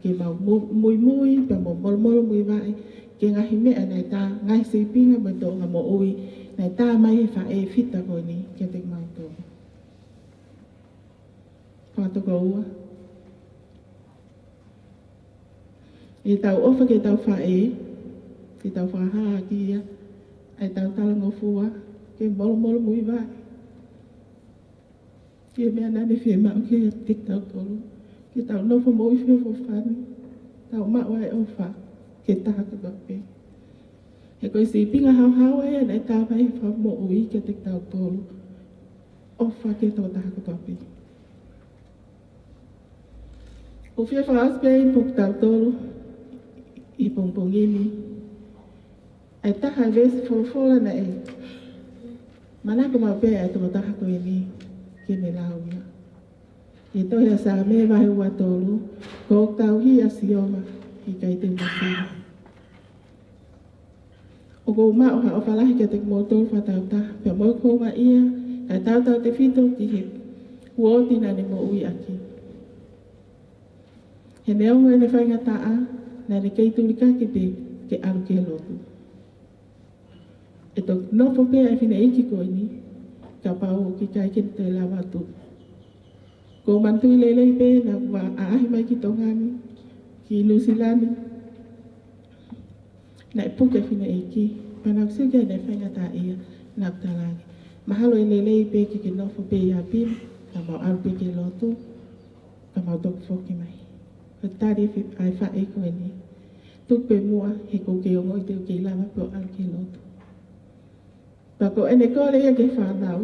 ke mau mu-, muimui, pea mo molomolomuivaʻe ki he ngaahi meʻa naʻe tā, ngaahi sīpinga mo e tōʻonga moʻui naʻe tā mai he faʻē fita ko eni kiate kimautolu. Fakatokoua. ʻI heʻetau ʻofa ki heʻetau faʻē, ke tau fakahā ʻaki ia ʻa ʻetau talangofua, ke molomolomuivaʻe ki he meʻa naʻa ne fiemaʻu kiate kitautolu, ke tau nofo moʻui feʻofoʻofani, tau maʻu ʻa e ʻofa ki he taha kotoa pē. He ko e sīpinga haohaoa ia naʻe tā mai he Fakamoʻui kiate kitautolu, ʻofa ki he tokotaha kotoa pē. ʻOku ou fie fakaʻosi pē ʻi pō kitautolu ʻi he pongipongi ni ʻa e taha e veesi folofola naʻe manako maʻu pē ʻa e tokotaha ko eni ke ne lau ia. ʻI he tohi ʻa Saame vahe ua tolu, ko hoku tauhi ʻa Sihova, heʻikai te u masiva. ʻOku ou maʻu ha ʻofa lahi kiate kimoutolu fakatautaha, pea mo hoku houngaʻia, kae tautautefito ki he uooti naʻa ne moʻui ʻaki. He neongo ʻene faingataʻa, naʻa ne kei tulikaki pē ke ʻalu ki he lotu. ʻE toki nofo pē ʻa e fineʻeiki ko eni, kapau ʻoku ʻikai ke ne toe lava atu. ʻOku ou manatuʻi lelei pē naʻa ku ʻaʻahi mai ki Tonga ni, ki Nuʻusila ni, naʻe puke ʻa e fineʻeiki, pea naʻa ku sio ki heʻene faingataʻaʻia, naʻa ku talaange, mahalo ʻe lelei pē ke ke nofo pē ʻi ʻapi ni, ka mau ʻalu pē ki he lotu, ka mau toki foki mai. Ko e tali ʻa e faʻē ko eni: Tuku pē muʻa, he ʻoku ou kei ongoʻi te u kei lava pē ʻo ʻalu ki he lotu. Pea ko ʻene kole ia ki he fānau,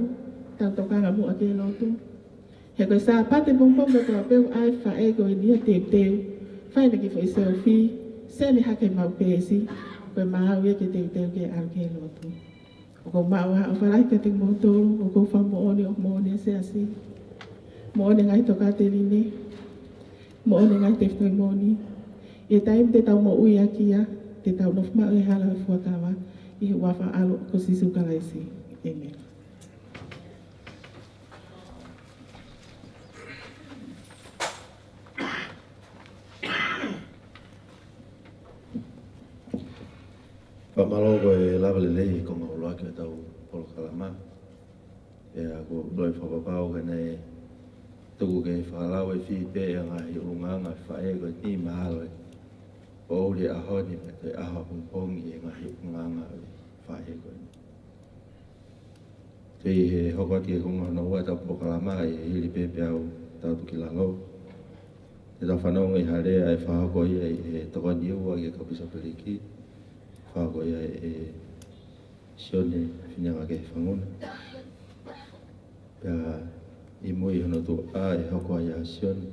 tau tokanga muʻa ki he lotu. He ko e Sāpate pongipongi kotoa pē ʻoku ʻai ʻe he faʻē ko eni ia ʻo teuteu, fai ʻene kiʻi foʻi selfie, send hake maʻu peesi, ko e maau ia ke teuteu ke ʻalu ki he lotu. ʻOku ou maʻu ʻa e ʻofa lahi kiate kimoutolu, ʻoku ou fakamoʻoni ʻoku moʻoni ʻa e siasi, moʻoni e ngaahi tokāteline, moʻoni e ngaahi tefitoʻi moʻoni. ʻI he taimi te tau moʻui ʻaki ia, te tau nofo maʻu ʻi he hala ʻo e fuakava, ʻi he huafa ʻo ho ʻAlo ko Sīsū Kalaisi. ʻĒmeni. Fakamālō ko e lava lelei e konga ʻuluaki ʻo ʻetau polokalama. Pea ʻoku ou toe fakapapau ka naʻe tuku ke fakalau e fili pē ʻa e ngaahi ʻulungaanga ʻo e faʻē ko eni, mahalo ʻe poʻuli e ʻaho ni pea toe ʻaho pongipongi e ngaahi ʻulungaanga ʻo e faʻē ko eni. Pea ʻi he hoko atu ki he konga hono ua ʻetau polokalama, ʻi he hili pē pea u tautu ki lalo, te tau fanongo ʻi ha lea ʻe fakahoko ia ʻe he Tokoni ua ʻi he kau pīsopeliki, fakahoko ia ʻe Sione Fineangakehe Fanguna. Pea ʻi mui hono tuʻa ʻe hoko ai ʻa Sione,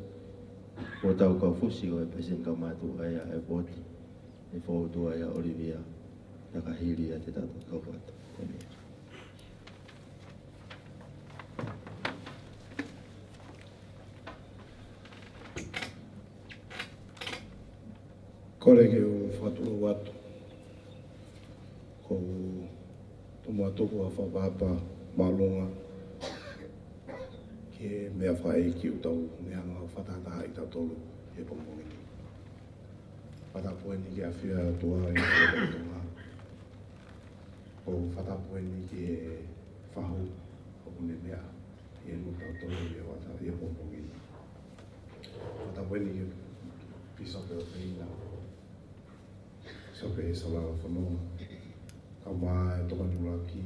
ʻoku tau kau fusi ko e palesiteni kaumātuʻa ia ʻa e pooti, ʻe fou atu ai ʻa ʻOlivia, pea ka hili ia te tau toki hoko atu. ʻĒmeni. Kole ke u fakatulou atu ko e tomuʻa tuku ʻa e fakaʻapaʻapa māʻolunga ki he meʻa fakaʻeiki ʻoku tau meʻa ʻo fakatahatahaʻi kitautolu he pongipongi ni. Fakatapu eni ki he ʻafio ʻa e ʻOtua ʻi he Tonga. ʻOku ou fakatapu eni ki he fahu ʻoku ne meʻa ʻi he moʻui ʻa kitautolu ʻi he ʻaho ni, ʻi he pongipongi ni. Fakatapu eni ki he Pīsope ʻofeina, Pīsope Solala Fononga, kae ʻumaʻā e Tokoni ʻUluaki,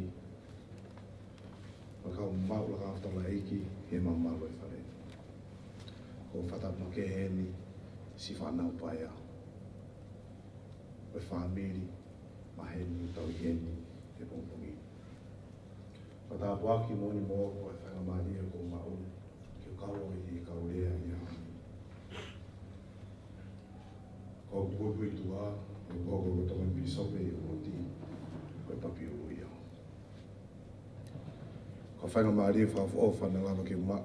mo e kau maʻu Lakanga Taulaʻeiki he malumalu ʻo e Fale ni. ʻOku ou fakatapu makehe eni siʻi fānau paea, mo e fāmili maheni ʻoku tau ʻi heni he pongipongi ni. Fakatapu ʻaki moʻoni mo ko e faingamālie ʻoku ou maʻu ke u kau ʻi he kau lea ʻi he ʻaho ni. Ko hoku puipuituʻa ʻoku ou hoko ko e Tokoni Pīsope ʻi he Uooti ko e Papi ʻUlu ia. Ko e faingamālie fakaʻofoʻofa naʻa lava ke u maʻu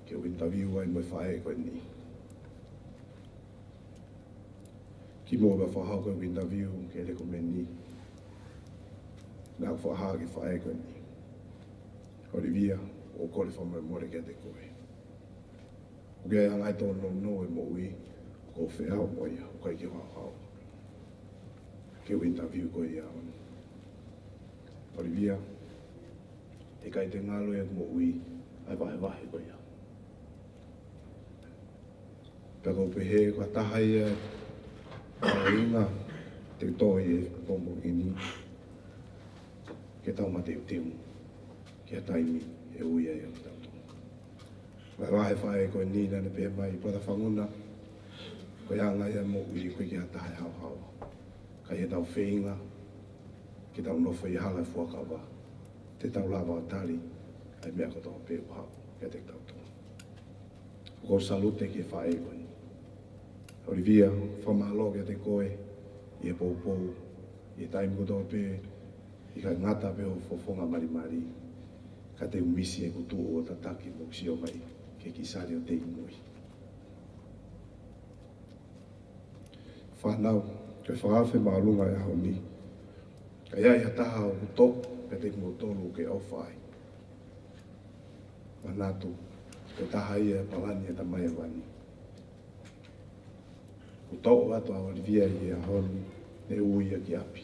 ke u interview ai mo e faʻē ko eni. Kimuʻa pea fakahoko ʻeku interview ke lekomeni, naʻa ku fakahā ki he faʻē ko eni: ʻOlivia, ʻoku ou kole fakamolemole kiate koe. ʻOku ʻi ai ha ngaahi tōnounou ʻi he moʻui ʻoku ou feʻao mo ia, ʻoku ʻikai ke u haohaoa ke u interview koe ia. ʻOlivia, ʻe ʻikai te ngalo ʻi heʻeku moʻui ʻa e vahevahe ko ia. Pea ʻoku ou pehē ko ha taha ia ʻa e ʻuhinga te u toʻo ʻi he pongipongi ni, ke tau mateuteu ki he taimi ʻe ui ai ʻa kitautolu. Vahevahe ʻa e faʻē ko eni naʻa ne pehē mai: Brother Fanguna, ko e anga ia ʻo e moʻui, ʻoku ʻikai ke ʻi ai ha taha ʻe haohaoa. Ka ʻi heʻetau feinga ke tau nofo ʻi he hala ʻo e fuakava, te tau lava ʻo tali ʻa e meʻa kotoa pē ʻoku haʻu kiate kitautolu. ʻOku ou salute ki he faʻē ko eni. ʻOlivia, fakamālō kiate koe ʻi he poupou, ʻi he taimi kotoa pē, ʻikai ngata pē hoʻo fofonga malimali, ka te u misi ʻeku tuʻu ʻo tataki mo sio mai ki he kiʻi sale ʻo Teimui. Fānau, ko e fakaafe māʻolunga ʻo e ʻaho ni, ka ʻi ai ha taha ʻoku toʻo pē kiate kimoutolu ke ʻofa ai, manatu, ko e taha ia e palani ʻa e Tamai Hēvani. Kuo toʻo atu ʻa ʻOlivia ʻi he ʻaho ni, ne ui ia ki ʻapi.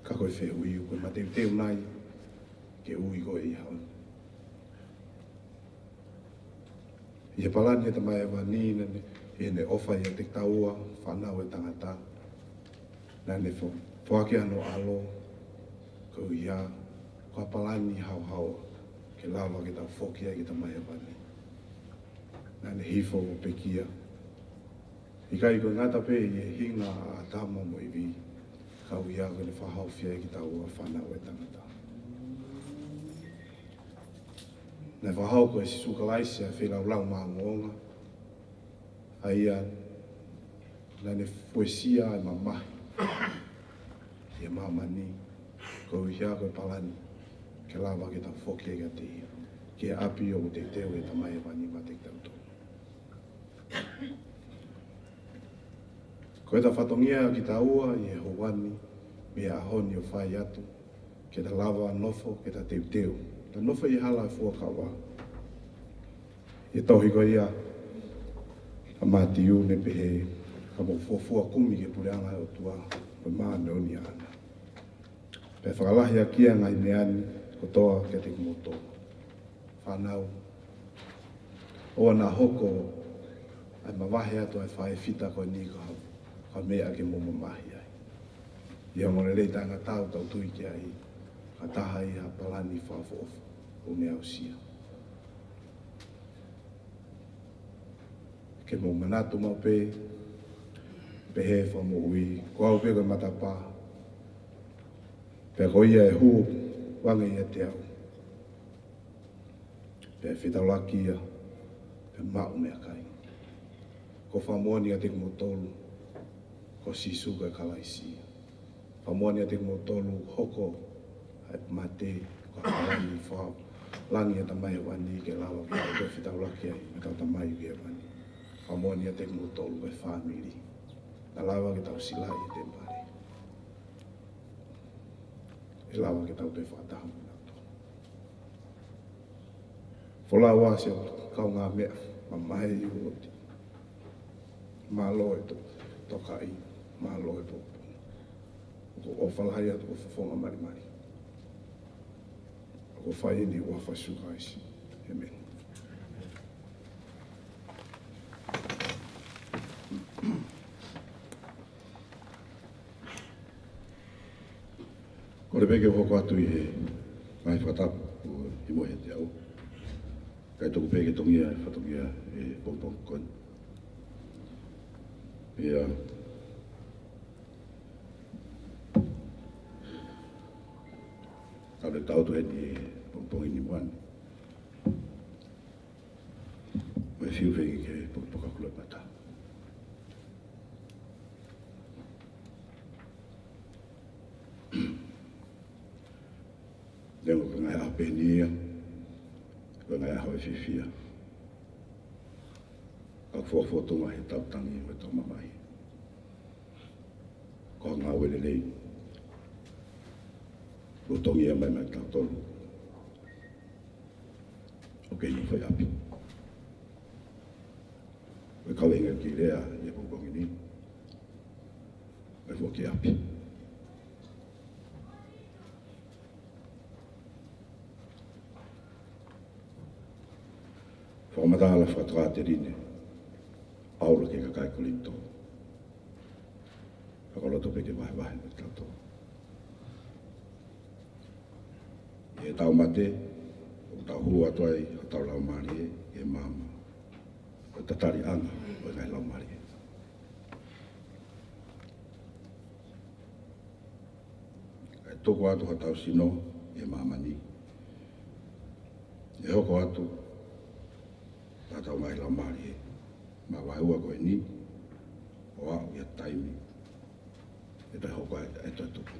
Ka ko e fehuʻi, ʻoku ke mateuteu nai ke ui koe ʻi he ʻaho ni? ʻI he palani ʻa e Tamai Hēvani, naʻa ne, ʻi heʻene ʻofa ʻiate kitaua, fānau ʻa e tangata, naʻa ne fo-, foaki hono ʻAlo, koeʻuhi ko ha palani haohaoa ke lava ke tau foki ai ki he Tamai Hēvani. naʻa ne hifo ʻo pekia. ʻIkai ko e ngata pē ʻi he hinga ʻa ʻĀtama mo ʻIvi, ka ʻoku ʻi ai ko ʻene fakahaofi ai kitaua fānau ʻa e tangata. Naʻe fakahoko ʻe Sīsū Kalaisi ʻa e feilaulau maʻongoʻonga, ʻa ia naʻa ne fuesia ʻa e mamahi ʻi he māmani, koeʻuhi ko e palani ke lava ke tau foki ai kiate ia, ki he ʻapi ʻoku teuteu ʻe he Tamai Hēvani maʻa kitautolu. Ko ʻeta fatongia kitaua ʻi he houa ni, mei he ʻaho ni ʻo fai atu, ke ta lava nofo, ke ta teuteu, ta nofo ʻi he hala ʻo e fuakava. ʻI he tohi ko ia ʻa Mātiu naʻe pehē, ka mou fuofua kumi ki he puleʻanga ʻo e ʻOtua, ko e māʻoniʻoni ʻaʻana. Pea fakalahi ʻaki ʻa e ngaahi meʻa ni kotoa kiate kimoutolu. Fānau, ʻoua naʻa hoko ʻa e mavahe atu ʻa e faʻē fita ko eni ko ha, ko ha meʻa ke mou mamahi ai. ʻI he ongoongolelei taʻengata ʻoku tau tui ki ai, ka taha ia ha palani fakaʻofoʻofa ʻoku ne aʻusia. Ke mou manatu maʻu pē, pehē ʻe he Fakamoʻui, ko au pē ko e matapā, pea ko ia ʻe hū ʻo hangē ʻiate au, pea ʻe fetaulaki ia, pea maʻu meʻakai. ʻOku ou fakamoʻoni atu kiate kimoutolu, ko Sīsū ko e Kalaisi. Fakamoʻoni atu kiate kimoutolu, hoko ʻa e mate ko ha palani fakalangi ʻa e Tamai Hēvani ke lava ke tau fetaulaki ai mo ʻetau Tamai ʻi Hēvani. Fakamoʻoni atu kiate kimoutolu, ko e fāmili, naʻa lava ke tau silaʻi ʻi he temipale, ʻe lava ke tau toe fakataha mo kinautolu. Folau ʻa e kaungāmeʻa mamahi ʻi he uooti. Mālō e to-, tokaʻi, mālō e popo. ʻOku ou ʻofa lahi atu ʻi ho fofonga malimali. ʻOku ou fai eni ʻi he huafa ʻo Sīsū Kalaisi. ʻĒmeni. Kole pē ke u hoko atu ʻi he ngaahi fakatapu ʻoku himo ʻiate au. Kae tuku pē ke tongia e fatongia ʻi he pongipongi ko eni. ʻIo. Tau le tau tu heni ʻi he pongipongi ni muʻa ni. Mo e fiu fengi ke poka poka kula mata. Neongo ko e ngaahi ʻaho pē eni ia, ko e ngaahi ʻaho ʻe fiefia. Ka ʻoku fuofua tuʻunga he tautangi mo e tau mamahi. Ko e ngāue lelei. Lolotonga ia mai maʻa kitautolu ʻoku kei nofo ʻi ʻapi. Ko e kaveinga ki lea ʻi he pongipongi ni, ko e foki ʻapi. Fakamatala fakatokāteline ʻa ʻAula ki he kakai Kolinitō. Fakaloto pē ke vahevahe mo kitautolu. ʻI heʻetau mate, ʻoku tau hū atu ai hotau laumālie ʻi he maama. Ko e tataliʻanga ʻo e ngaahi laumālie. Kae tuku atu hotau sino ʻi he māmani. ʻE hoko atu ʻa hotau ngaahi laumālie mei he vaheua ko eni ʻo aʻu ki he taimi ʻe toe hoko ai ʻa e toetuʻu.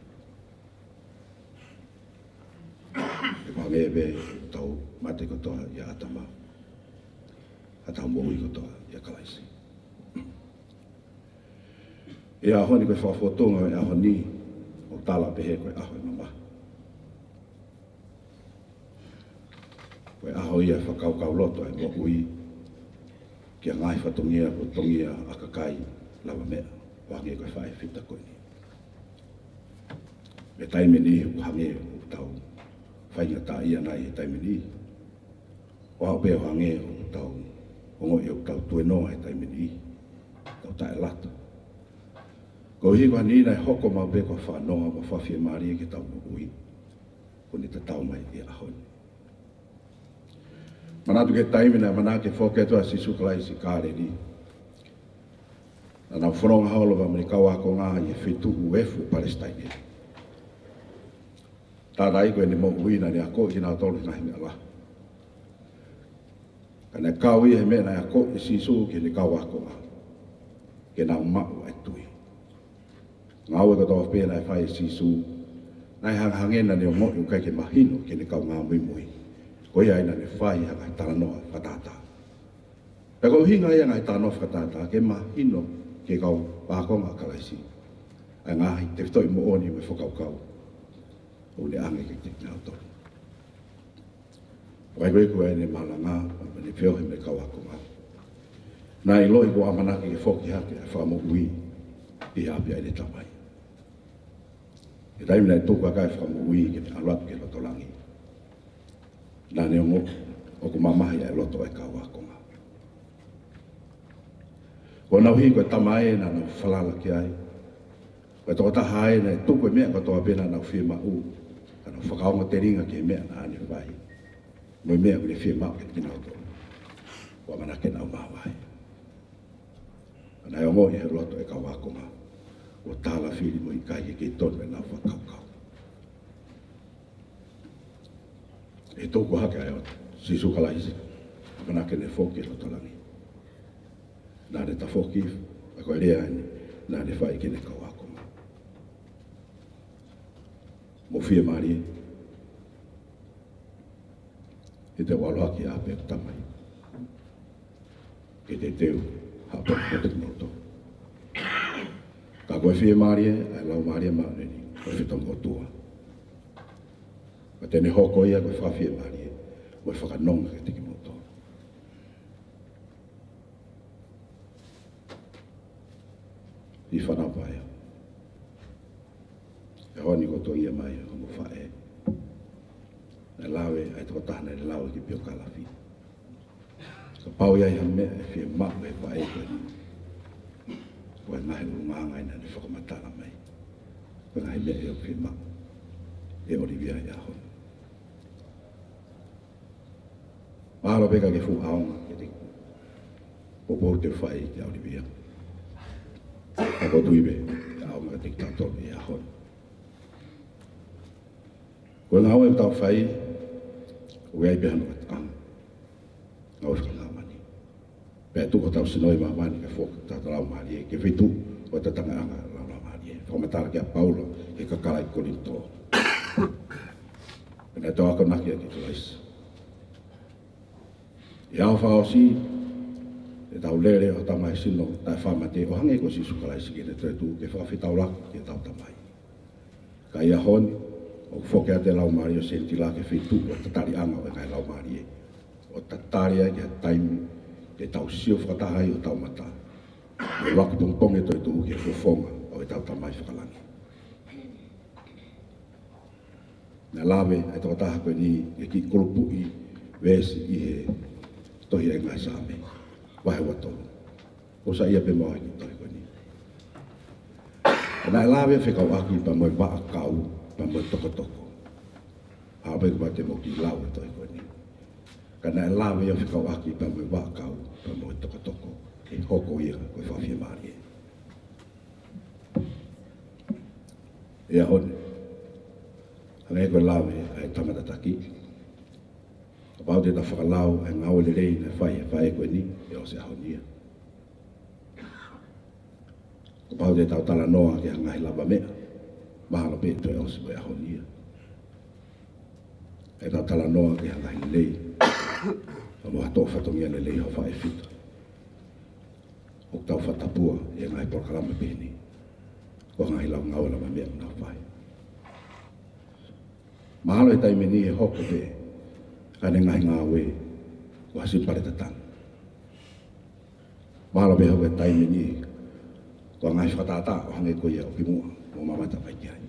ʻE hangē pē ʻetau mate kotoa ʻia ʻĀtama, ʻa ʻetau moʻui kotoa ʻia Kalaisi. ʻI he ʻaho ni ko e fakafofonga ʻo e ʻaho ni, ʻoku tala pehē ko e ʻaho ʻo e mamahi. Ko e ʻaho ia ʻo e fakakaukauloto ʻa e moʻui ki he ngaahi fatongia, ko e fatongia ʻa e kakai lavameʻa, ʻo hangē ko e faʻē fita ko eni. Mei he taimi ni ʻoku hangē ʻoku tau faingataʻaʻia nai he taimi ni. ʻO aʻu pē ʻo hangē ʻoku tau ongoʻi ʻoku tau tuenoa he taimi ni, tau taʻelata. Koeʻuhi ko eni naʻe hoko maʻu pē ko e fānoa mo e fakafiemālie ki heʻetau moʻui, kuo ne tatau mai ki he ʻaho ni. Manatu ki he taimi naʻe ʻamanaki ke foki atu ai ʻa Sīsū Kalaisi ki Kāleli. Naʻa nau fononga holo pea mo e kau ākonga ʻi he feituʻu efu ʻo Palesitaine. Taʻataʻa ko ʻene moʻui naʻa ne akoʻi kinautolu he ngaahi meʻa lahi. Ka naʻe kau ia he meʻa naʻe akoʻi ʻe Sīsū ki heʻene kau ākonga, ke nau maʻu ʻa e tui. Ngāue kotoa pē naʻe fai ʻe Sīsū, naʻe hangehangē naʻa ne ongoʻi ʻoku ʻikai ke mahino ki heʻene kaungā muimui. Ko ia ai naʻa ne fai ha ngaahi talanoa fakatātā. Pea ko e ʻuhinga ia ʻa e ngaahi talanoa fakatātā ke mahino ki he kau ākonga ʻa Kalaisi ʻa e ngaahi tefitoʻi moʻoni mo e fakakaukau ʻoku ne ʻoange kiate kinautolu. ʻOku ʻi ai ko ē ʻene malanga, ʻene feohi mo e kau ākonga, naʻe ʻiloʻi kuo ʻamanaki ke foki hake ʻa e Fakamoʻui ki ʻapi ʻa ʻene Tamai. He taimi naʻe tuku hake ai ʻa e Fakamoʻui ke ne ʻalu atu ki loto langi, naʻa ne ongoʻi ʻoku mamahi ʻa e loto ʻo e kau ākonga. Ko honau hiki ko e tama ē naʻa nau falala ki ai, ko e tokotaha ē naʻe tuku e meʻa kotoa pē naʻa nau fiemaʻu, ka nau fakaongo telinga ki he meʻa naʻa ne fai mo e meʻa ʻoku ne fiemaʻu kiate kinautolu, ʻoku ʻamanaki ke nau maʻu ai. Ka naʻe ongoʻi ʻe he loto ʻo e kau ākonga kuo tālafili mo ʻikai ke kei tonu ʻenau fakakaukau. ʻI he tuku hake ai ʻo Sīsū Kalaisi, ʻamanaki ke ne foki ki loto langi, naʻa ne tafoki, ʻa ia ko e lea eni naʻa ne fai ki heʻene kau ākonga: Mou fiemālie, he te u ʻalu hake ki ʻapi ʻa e Tamai, ke teuteu ha potu kiate kimoutolu. Ka ko e fiemālie ʻa e Laumālie Māʻoniʻoni ko e fetongi ʻOtua, pea te ne hoko ia ko e fakafiemālie mo e fakanonga kiate kimoutolu. Siʻi fānau paea, he ʻaho ni ʻoku toʻo mai ʻe homou faʻē, naʻe lave ʻa e tokotaha naʻe lave ki he piokalafi. Kapau ʻe ʻi ai ha meʻa ʻe fiemaʻu ʻe he faʻē ko eni, ko e ngaahi ʻulungaanga eni naʻa ne fakamatala mai, ko e ngaahi meʻa ʻoku fiemaʻu ʻe ʻOlivia he ʻaho ni. Mahalo pē ʻikai ke fuʻu ʻaonga kiate koe, poupou te u fai kia ʻOlivia, ka ʻoku ou tui pē ʻe ʻaonga kiate kitautolu he ʻaho ni. Ko e ngāue ʻoku tau fai, ʻoku ʻi ai pē hano ʻuhinga, ngāue fakamāmani. Pea tuku hotau sino ʻi māmani ke foki hotau laumālie ki he feituʻu ʻo e tatangaʻanga ʻo e Laumālie. Fakamatala kia Paula ki he kakai ʻi Kolinitō, pea naʻe toe akonaki ia ki Kalaisi. ʻI he ʻaho fakaʻosi, te tau lele ʻo tau ngaahi sino taʻe faʻa mate, ʻo hangē ko Sīsū Kalaisi ki heʻene toetuʻu, ke fakafetaulaki ki hotau Tamai. Ka ʻi he ʻaho ni, ʻoku foki atu e laumālie ʻo Senitila ki he feituʻu ʻo e tataliʻanga ʻo e ngaahi laumālie, ʻo tatali ai ki ha taimi te tau sio fakataha ai hotau mata mo e vaku pongipongi e toetuʻu ki he fofonga ʻo ʻetau Tamai Fakalangi. Naʻe lave ʻa e tokotaha ko eni ki he kiʻi kulupuʻi veesi ʻi he tohi ʻa e ngaahi Saame, vahe ua tolu. ʻOku saiʻia pē mo au ki he tohi ko eni. Naʻe lave ʻo fekauʻaki pea mo e vaʻakau pea mo e tokotoko. Haʻu pē kapau te mou kiʻi lau e tohi ko eni. Ka naʻe lave ʻo fekauʻaki pea mo e vaʻakau pea mo e tokotoko, ke hoko ia ko e fakafiemālie. ʻI he ʻaho ni, hangē ko e lave ʻa e tama tataki, kapau te ta fakalau ʻa e ngāue lelei naʻe fai ʻe he faʻē ko eni, ʻe ʻosi e ʻaho ni ia. Kapau te tau talanoa ki ha ngaahi lavameʻa, mahalo pē ʻe toe ʻosi mo e ʻaho ni ia. Te tau talanoa ki ha ngaahi lelei, pea mo ha toʻo fatongia lelei ho faʻē fita, ʻoku tau fakatapua ʻi he ngaahi polokalama pehē ni, ko e ngaahi lau ngāue lavameʻa ʻoku nau fai. Mahalo he taimi ni ʻe hoko pē ʻa ʻene ngaahi ngāue ko ha simipale tatangi. Mahalo pē hoko he taimi ni ko e ngaahi fakatātā ʻo hangē ko ia ʻoku kimuʻa mo mamata mai ki ai.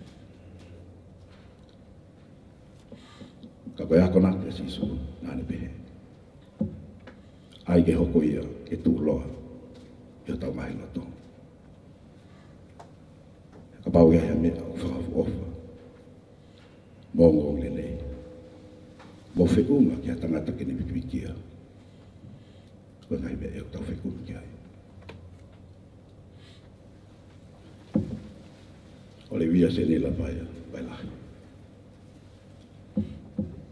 Ka ko e akonaki ʻa Sīsū naʻa ne pehē, ʻai ke hoko ia ke tuʻuloa ʻi hotau ngaahi loto. Kapau ʻe ʻi ai ha meʻa ʻoku fakaʻofoʻofa, mo ongoongolelei, mo ʻo feʻunga ki ha tangata ke ne viviki ia. Ko e ngaahi meʻa ʻoku tau fekumi ki ai. ʻOlivia Senila Vaia, Vailahi.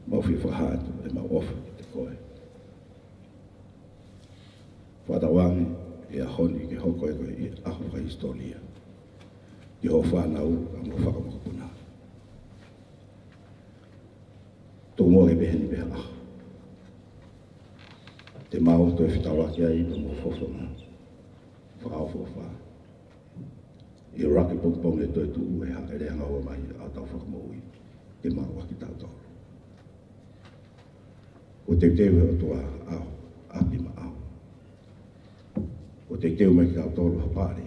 Mau fie fakahā atu ʻemau ʻofa kiate koe. Fakatauange ʻi he ʻaho ni ke hoko ʻa koe ko e ʻaho fakahisitōlia ki hoʻo fānau mo hoʻo fanga mokopuna. Tuku muʻa ke pehē ni pē ha ʻaho te mau toe fetaulaki ai pea mo e fofonga fakaʻofoʻofa. ʻI he ʻuluaki pongipongi ʻe toetuʻu ʻe he Haʻele Angaua mai ʻa hotau Fakamoʻui ke maʻu ʻa kitautolu. Kuo teuteu ʻe he ʻOtua ʻa e ʻapi maʻau. Kuo teuteu mai kiate kitautolu ha pale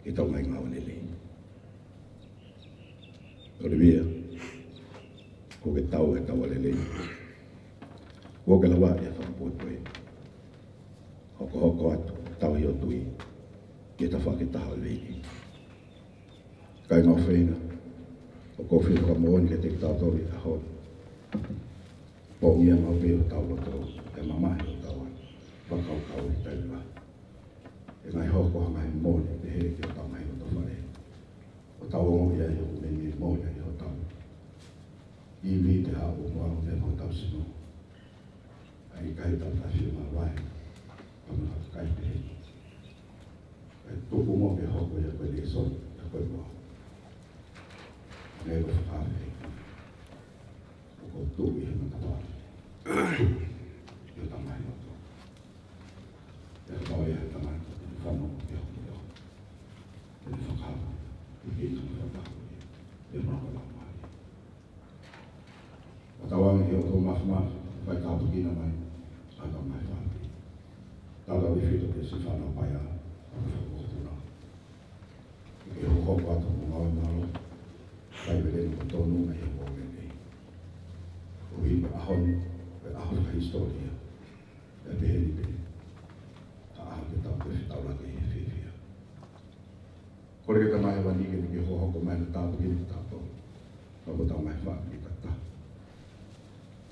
ke tau ngaahi ngāue lelei. ʻOlivia, kuo ke tau he taua lelei. Kuo ke lava ʻi he fakapoʻupoʻu. Hokohoko atu, tauhi hoʻo tui ki he tafaʻaki ʻe taha ʻo e ʻEiki. Kāinga ʻofeina, ʻoku ou fie fakamoʻoni kiate kitautolu ʻi he ʻaho ni. Pongia maʻu pē hotau loto, ʻe mamahi hotau fakakaukau ʻi he taimi lahi. ʻE ngaahi hoko ha ngaahi mole pehē ki hotau ngaahi loto fale. ʻO tau ongoʻi ai ʻoku meimei mole ai hotau ivi, pe haʻu mo au pē mo hotau sino. ʻA ia ʻikai tau tafi ma vai, pea mo ha kai pehē. Kae tuku muʻa ke hoko ia ko e lēsoni, ʻa ko e moa. Meʻa ko e fakaafe. ʻOku ou tui he matapā. ʻI hotau ngaahi loto. ʻE kau ia he tangata, ʻe fanongo ki hoʻo leʻo. ʻE fakaafe, ʻe kei tau fakaafe, ʻe maka la mai. Fakatauange ki hoʻo toʻu mafimafi, fai tāpuekina mai, ʻa hotau ngaahi fāmili. Tautautefito ki he siʻi fānau paia, ʻa e fakapotopoto. Ke hokohoko atu mo ngāue mālohi, faivelenga mo tonu mai he kuonga ni. Koeʻuhi ko e ʻaho ni, ko e ʻaho fakahisitōlia. ʻE pehē ni pē, ʻa e ʻaho ke tau toe fetaulaki he fiefia. Kole ki he Tamai Hēvani ke ne hokohoko mai ʻo tāpuekina kitautolu. Pea mo hotau ngaahi fāmili kātoa.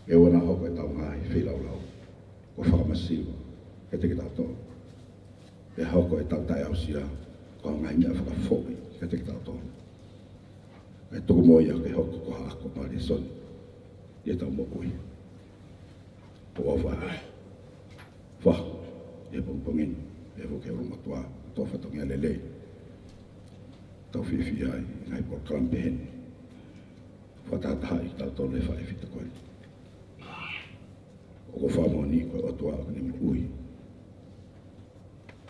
ʻE ʻoua naʻa hoko ʻetau ngaahi feilaulau ko e fakamasiva kiate kitautolu. Pea hoko ʻetau taʻeaʻusia ko e ngaahi meʻa fakafoʻi kiate kitautolu. Kae tuku muʻa ia ke hoko ko ha ako mo ha lēsoni ʻi heʻetau moʻui. ʻOku ou ʻofa atu ʻi he pongipongi ni, ʻe ʻofa ke ʻolunga tua, tō fatongia lelei. Tau fiefia ai, ngaahi polokalama pehē ni. Fakatahatahaʻi kitautolu ʻe he faʻē fita ko eni. ʻOku ou fakamoʻoni ko e ʻOtua ʻoku ne moʻui.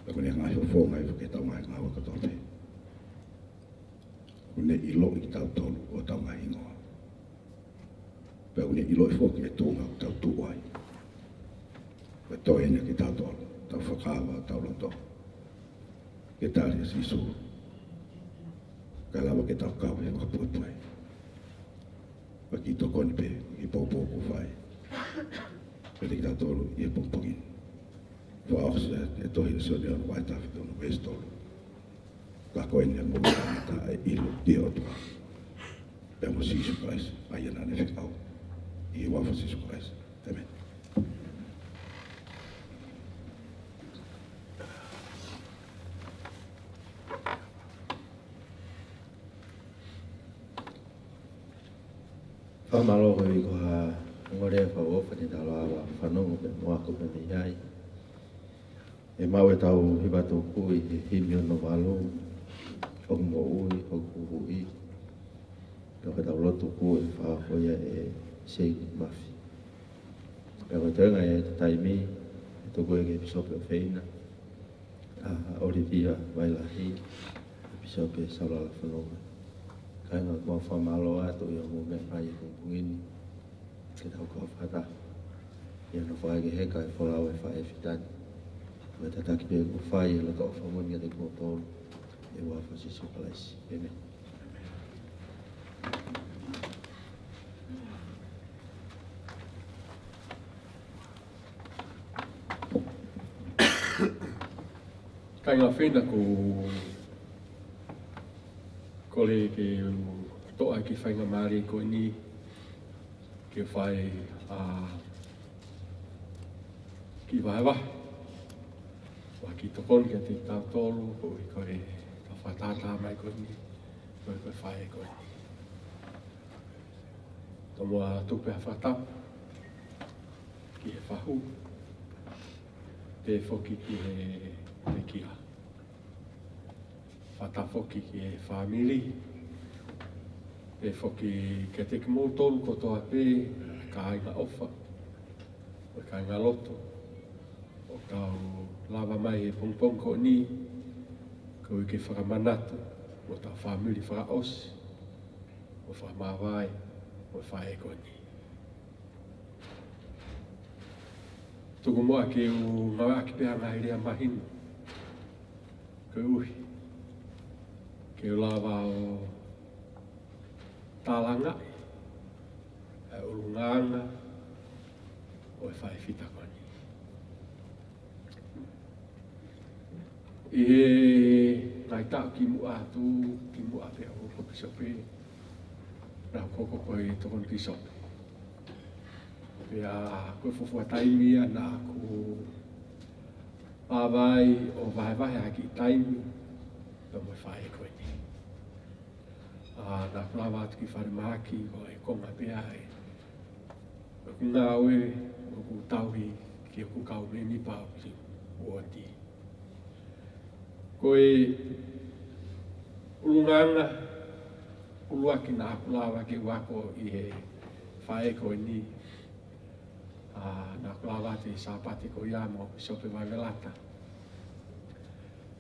Pea ʻoku ne ngaahi fofonga ʻi he fakatau ngaahi ngāue kotoa pē. ʻOku ne ʻiloʻi kitautolu ʻo tau ngaahi hingoa. Pea ʻoku ne ʻiloʻi foki e tuʻunga ʻoku tau tuʻu ai. Ko e toe eni kiate kitautolu, tau fakaava, tau loto. Ke tali ʻa Sīsū. Kae lava ke tau kau he fakapoʻupoʻu. Pea kiʻi tokoni pē, kiʻi poupou kuo fai. Kiate kitautolu ʻi he pongipongi ni. Fakaʻosi ʻa e tohi ʻa Sione ʻo e vahe taha fitu veesi tolu. Ka ko eni ʻa e moʻui taʻengata ʻe ʻilo ki he ʻOtua. Pea mo Sīsū Kalaisi, ʻa ia naʻa ne fekau. ʻI he huafa ʻo Sīsū Kalaisi. ʻĒmeni. Fakamālō koeʻuhi ko ha ongo lea fakaʻofoʻofa ne tau lava fanongo pea mo ako pē mei ai. ʻE maʻu ʻetau hiva tuku ʻi he himi ono valu, ʻOku Moʻui Hoku Huhuʻi. Pea ko ʻetau lotu tuku ʻe fakahoko ia ʻe Seini Mafi. Pea ko e toenga ʻo e taimi, ʻe tuku ia ki he Pīsope ʻofeina, ʻa ʻOlivia Vailahi, Pīsope Saulala Fononga. Kāinga, ʻoku mau fakamālō atu ʻi hoʻomou meʻa mai he pongipongi ni. Ke tau kau fakataha. ʻI hono fai ke heka e folau ʻa e faʻē fita ni. Ko e tataki pē kuo fai ʻi he loto ʻofa moʻoni kiate kimoutolu. ʻI he huafa ʻo Sīsū Kalaisi. ʻĒmeni. Kāinga ʻofeina, ʻoku ou kole ke u toʻo ʻa e kiʻi faingamālie ko eni ke Ke fai ʻa e kiʻi vahevahe, ʻo kiʻi tokoni kiate kitautolu, koeʻuhi ko e tau fakatātā mai ko eni, koeʻuhi ko e faʻē ko eni. Tomuʻa tuku pē ha fakatapu ki he fahu, pehē foki ki he pekia. Fakatapu foki ki he fāmili, pehē foki kiate kimoutolu kotoa pē, kāinga ʻofa, mo e kāinga lotu, ʻoku tau lava mai he pongipongi ko eni, koeʻuhi ke fakamanatu, mo hotau fāmili fakaʻosi, mo fakamāvae, mo e faʻē ko eni. Tuku muʻa ke u ngāueʻaki pē ha ngaahi lea mahino, koeʻuhi ke u lava ʻo tālangaʻi ʻa e ʻulungaanga ʻo e faʻē fita ko eni. ʻI he ngaahi taʻu kimuʻa atu, kimuʻa pea u hoko ko e pīsope, naʻá ku hoko ko e tokoni pīsope. Pea ko e fuofua taimi ia naʻá ku lava ai ʻo vahevahe ha kiʻi taimi pea mo e faʻē ko eni. ʻA, naʻá ku lava atu ki falemahaki ko e konga pē ia ʻe ʻoku ngāue, ʻoku tauhi ki hoku kau mēmipa ʻo e uooti. Ko e ʻulungaanga ʻuluaki naʻá ku lava ke u ako ʻi he faʻē ko eni, ʻa, naʻá ku lava atu he Sāpate ko ia mo Pīsope Vaivelata.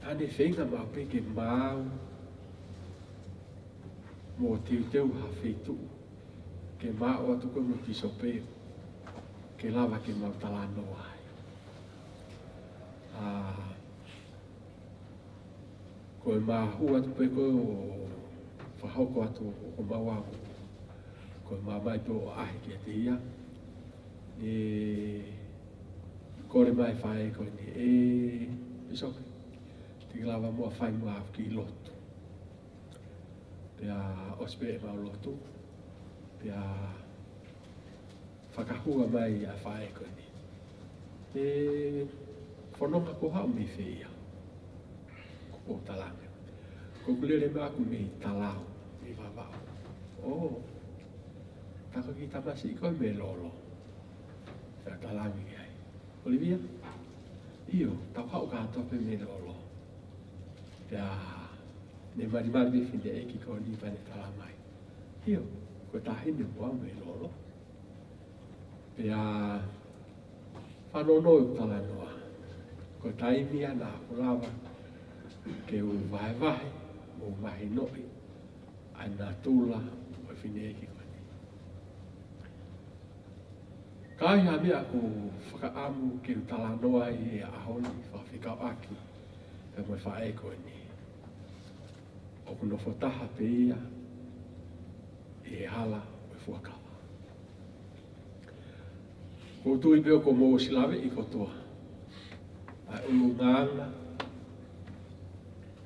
Naʻá ne feinga maʻu pē ke maau mo teuteu ha feituʻu ke maʻu atu koe mo e pīsope ke lava ke mau talanoa ai. ʻA, ko e mahu atu pē ko ē ʻo fakahoko atu ʻo maua ko e maama pē ʻo ʻaʻahi kiate ia, ne kole mai e faʻē ko eni, ʻe pīsope, te ke lava muʻa fai muʻa ha kiʻi lotu. Pea ʻosi pē ʻemau lotu, pea fakahua mai ʻa e faʻē ko eni, ʻe, fononga, ko e haʻu mei fē ia? Ko ʻeku talaange, ko ʻeku lele mai ʻaku mei Talau, mei Vavaʻu. ʻŌ, tā ko e kiʻi tamasiʻi ko ē mei Lolo. Pea talaange ki ai, ʻOlivia, ʻio, tau haʻu kātoa pē mei Lolo. Pea ne malimali pē fineʻeiki ko eni pea ne tala mai, ʻio, ko e taʻahine ʻoku ʻalu mei Lolo. Pea fanongo ʻeku talanoa, ko e taimi ia naʻá ku lava ke u vahevahe mo mahinoʻi ʻa e natula ʻo e fineʻeiki ko eni. Ka ʻi ai ha meʻa ʻoku ou fakaʻamu ke u talanoa ai he ʻaho ni, fakafekauʻaki pea mo e faʻē ko eni, ʻoku nofo taha pē ia ʻi he hala ʻo e fuakava. ʻOku ou tui pē ʻoku mou ʻosi laveʻi kotoa ʻa e ʻulungaanga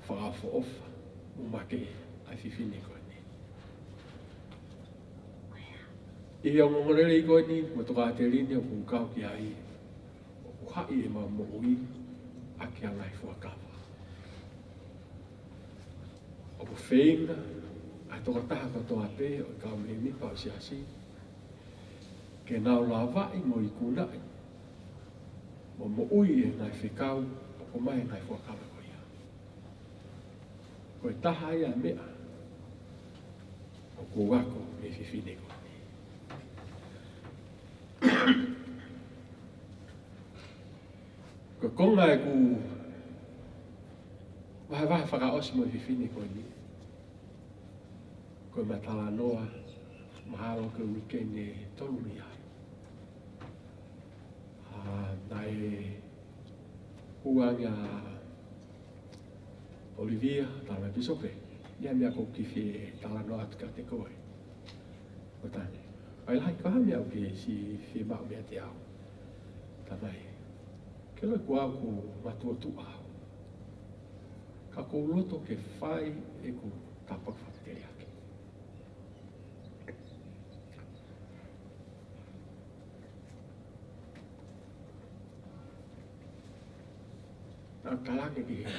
fakaʻofoʻofa mo makehe ʻa e fefine ko eni. ʻI he ongoongolelei ko eni mo e tokāteline ʻoku ou kau ki ai, ʻoku haʻi ʻemau moʻui ʻaki ʻa e ngaahi fuakava. ʻOku feinga ʻa e tokotaha kotoa pē ʻo e kau mēmipa ʻo e siasi ke nau lavaʻi mo ikunaʻi mo moʻui ʻi he ngaahi fekau ʻoku ʻomai ʻe he ngaahi fuakava ko ia. Ko e taha ia e meʻa ʻoku ou ako mei he fefine ko eni. Ko e konga ʻeku vahevahe fakaʻosi mo e fefine ko eni, ko ʻema talanoa, mahalo ko e uike ʻe tolu mei ai. ʻA, naʻe hū ange ʻa ʻOlivia, tala mai, Pīsope, ʻi ai ha meʻa ʻoku ou kiʻi fie talanoa atu kiate koe. Ko e taha ni, ʻai lahi, ko e hā e meʻa ʻoku ke siʻi fiemaʻu meiate au? Tala mai, ke ʻilo ʻe koe ʻoku matuʻotuʻa au, ka ʻoku ou loto ke fai ʻeku tāpuaki fakateliaki. Ka talaange ki he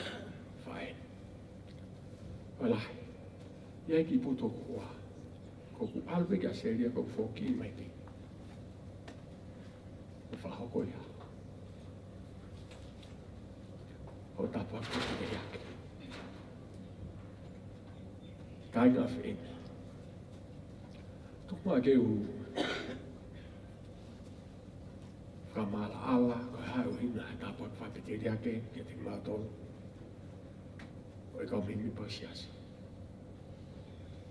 faʻē, ʻoku lahi. ʻI ai e kiʻi putu ʻoku ʻoʻou. Ko ʻeku ʻalu pē ki ʻAositelēlia, ko ʻeku foki mai pē. ʻOku fakahoko ia. ʻO tāpuaki ʻe ia ke. Kāinga fefine. Tuku muʻa ke u fakamaʻalaʻala, ko e hā e ʻuhinga e tāpuaki fakapēteliake kiate kimautolu ʻo e kau mēmipa Siasi.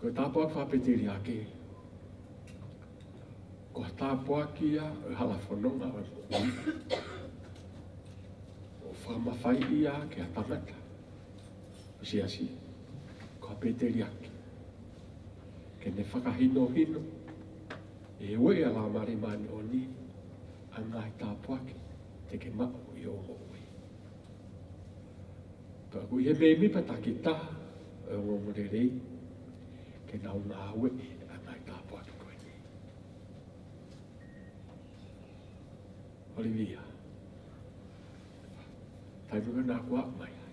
Ko e tāpuaki fakapēteliake, ko e tāpuaki ia ʻo e hala fononga ʻo e moʻui. ʻO fakamafaiʻi ia ki ha tangata ʻo e Siasi, ko ha pēteliake. Ke ne fakahinohino ʻi he ueʻi ʻa e Laumālie Māʻoniʻoni ʻa e ngaahi tāpuaki te ke maʻu ʻi hoʻo moʻui. Pea ʻoku ʻi he mēmipa takitaha ʻo e ongoongolelei ke nau ngāueʻi ʻa e ngaahi tāpuaki ko eni. ʻOlivia. Taimi ko ē naʻa ku aʻu mai ai,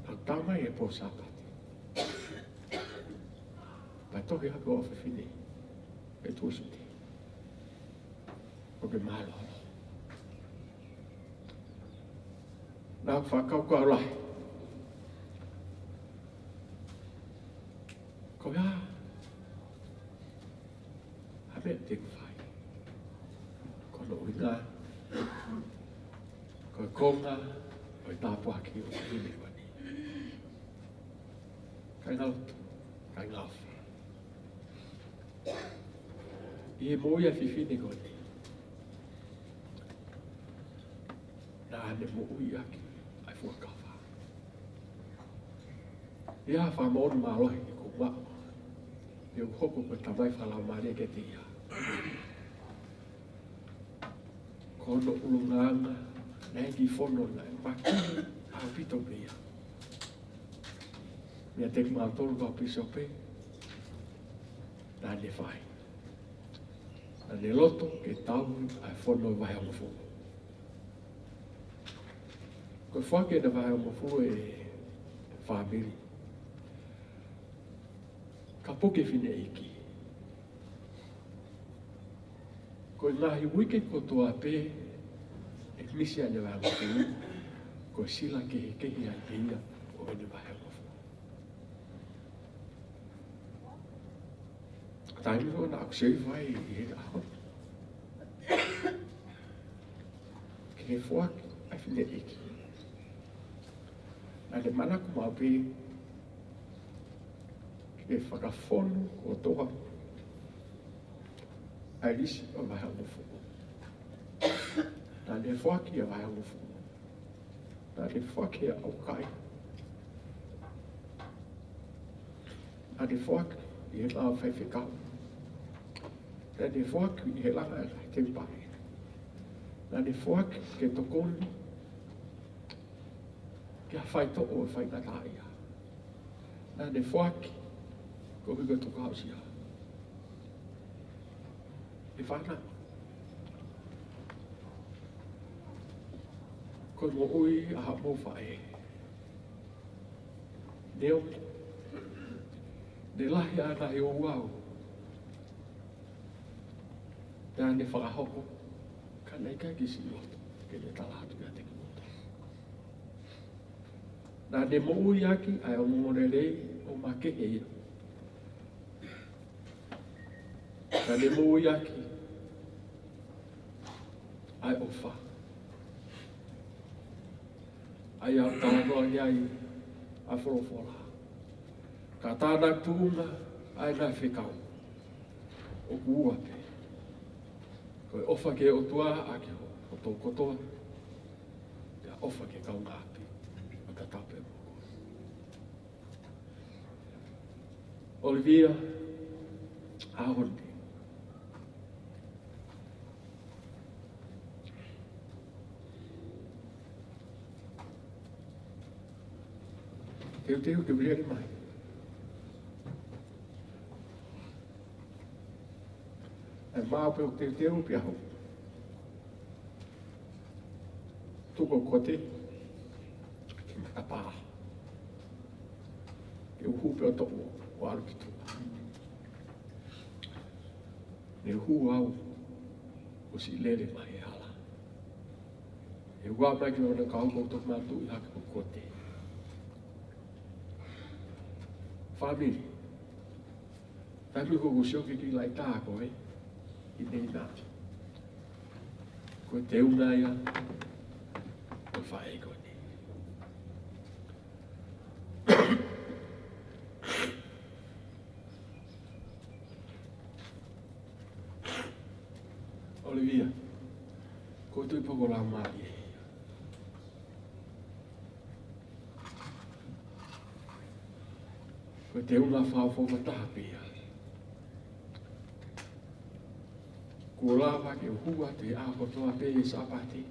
naʻa ku tau mai he pō Sāpate. Pea tohi hake ʻa e fefine ʻi he tuʻa suti. ʻO ke mālōlō. Naʻa ku fakakaukau lahi. Ko e hā ha meʻa te u fai? Ko hono ʻuhinga, ko e konga ʻo e tāpuaki ʻo e fefine ko eni. Kāinga lotu, kāinga ʻofa. ʻI he moʻui ʻa e fefine ko eni, naʻa ne moʻui ʻaki ʻa e fuakava. ʻI ai ha fakamoʻoni mālohi ʻoku ou maʻu, he ʻoku hoko ko e tamai fakalaumālie kiate ia. Ko hono ʻulungaanga, naʻe ʻi ai e kiʻi fono naʻe maki ʻaupito pē ia. Meiate kimautolu kau pīsope, naʻa ne fai. Naʻa ne loto ke tauhi ʻa e fono vahehongofulu. Ko e foaki ʻene vahehongofulu ʻe he fāmili, ka puke fineʻeiki. Ko e ngaahi uike kotoa pē ʻe misi ai ʻene vahehongofulu, ko e sila kehekehe ai pē ia ʻo ʻene vahehongofulu. Taimi ko ē naʻa ku seifa ai ʻi he ʻaho ni ke foaki ʻa e fineʻeiki, naʻa ne manako maʻu pē ke fakafonu kotoa ʻa e lisi ʻo e vahehongofulu. Naʻa ne foaki ʻa e vahehongofulu. Naʻa ne foaki ʻa e ʻaukai. Naʻa ne foaki ʻi he lao faifekau. Naʻa ne foaki ʻi he langa ʻa e temipale. Naʻa ne foaki ke tokoni ki ha faitoʻo ʻoku faingataʻaʻia. Naʻa ne foaki koeʻuhi ko e tokāteline. ʻE fānau, ko e moʻui ʻa haʻamou faʻē, neongo ne lahi ʻa e ngaahi ouau naʻa ne fakahoko, ka naʻe ʻikai ke siʻi loto ke ne tala atu kiate kimoutolu. Naʻa ne moʻui ʻaki ʻa e ongoongolelei ʻo makehe ia. Naʻa ne moʻui ʻaki ʻa e ʻofa, ʻa ia ʻoku talanoa ki ai ʻa e folofola. Ka tānaki tuʻunga ʻa e ngaahi fekau, ʻoku ua pē. Ko e ʻofa ki he ʻOtua ʻaki hoʻo loto kotoa, pea ʻofa ki he kaungāʻapi ʻo tatau pē mo koe. ʻOlivia, ʻaho ni, teuteu ke u lele mai. ʻE maʻu pē ʻoku teuteu pea hou. Tuku kote ki matapā. Ke u hū pē ʻo toʻo ʻo ʻalu ki tuʻa. Ne u hū au ʻo siʻi lele mai he hala. He ʻoku ʻomai ke u ʻalu ʻo kau ko toku mātuʻa hake ko kote. Fāmili. Taimi ko ē ʻoku sio ki he kiʻi laʻi tā ko ē ʻi he ʻinasi. Ko e teunga ia ʻo e faʻē ko eni. ʻOlivia, ko e tui poko la mali e. Ko e teunga fakaʻofoʻofa taha pē ia. Kuo lava ke u hū atu he ʻaho kotoa pē he Sāpate.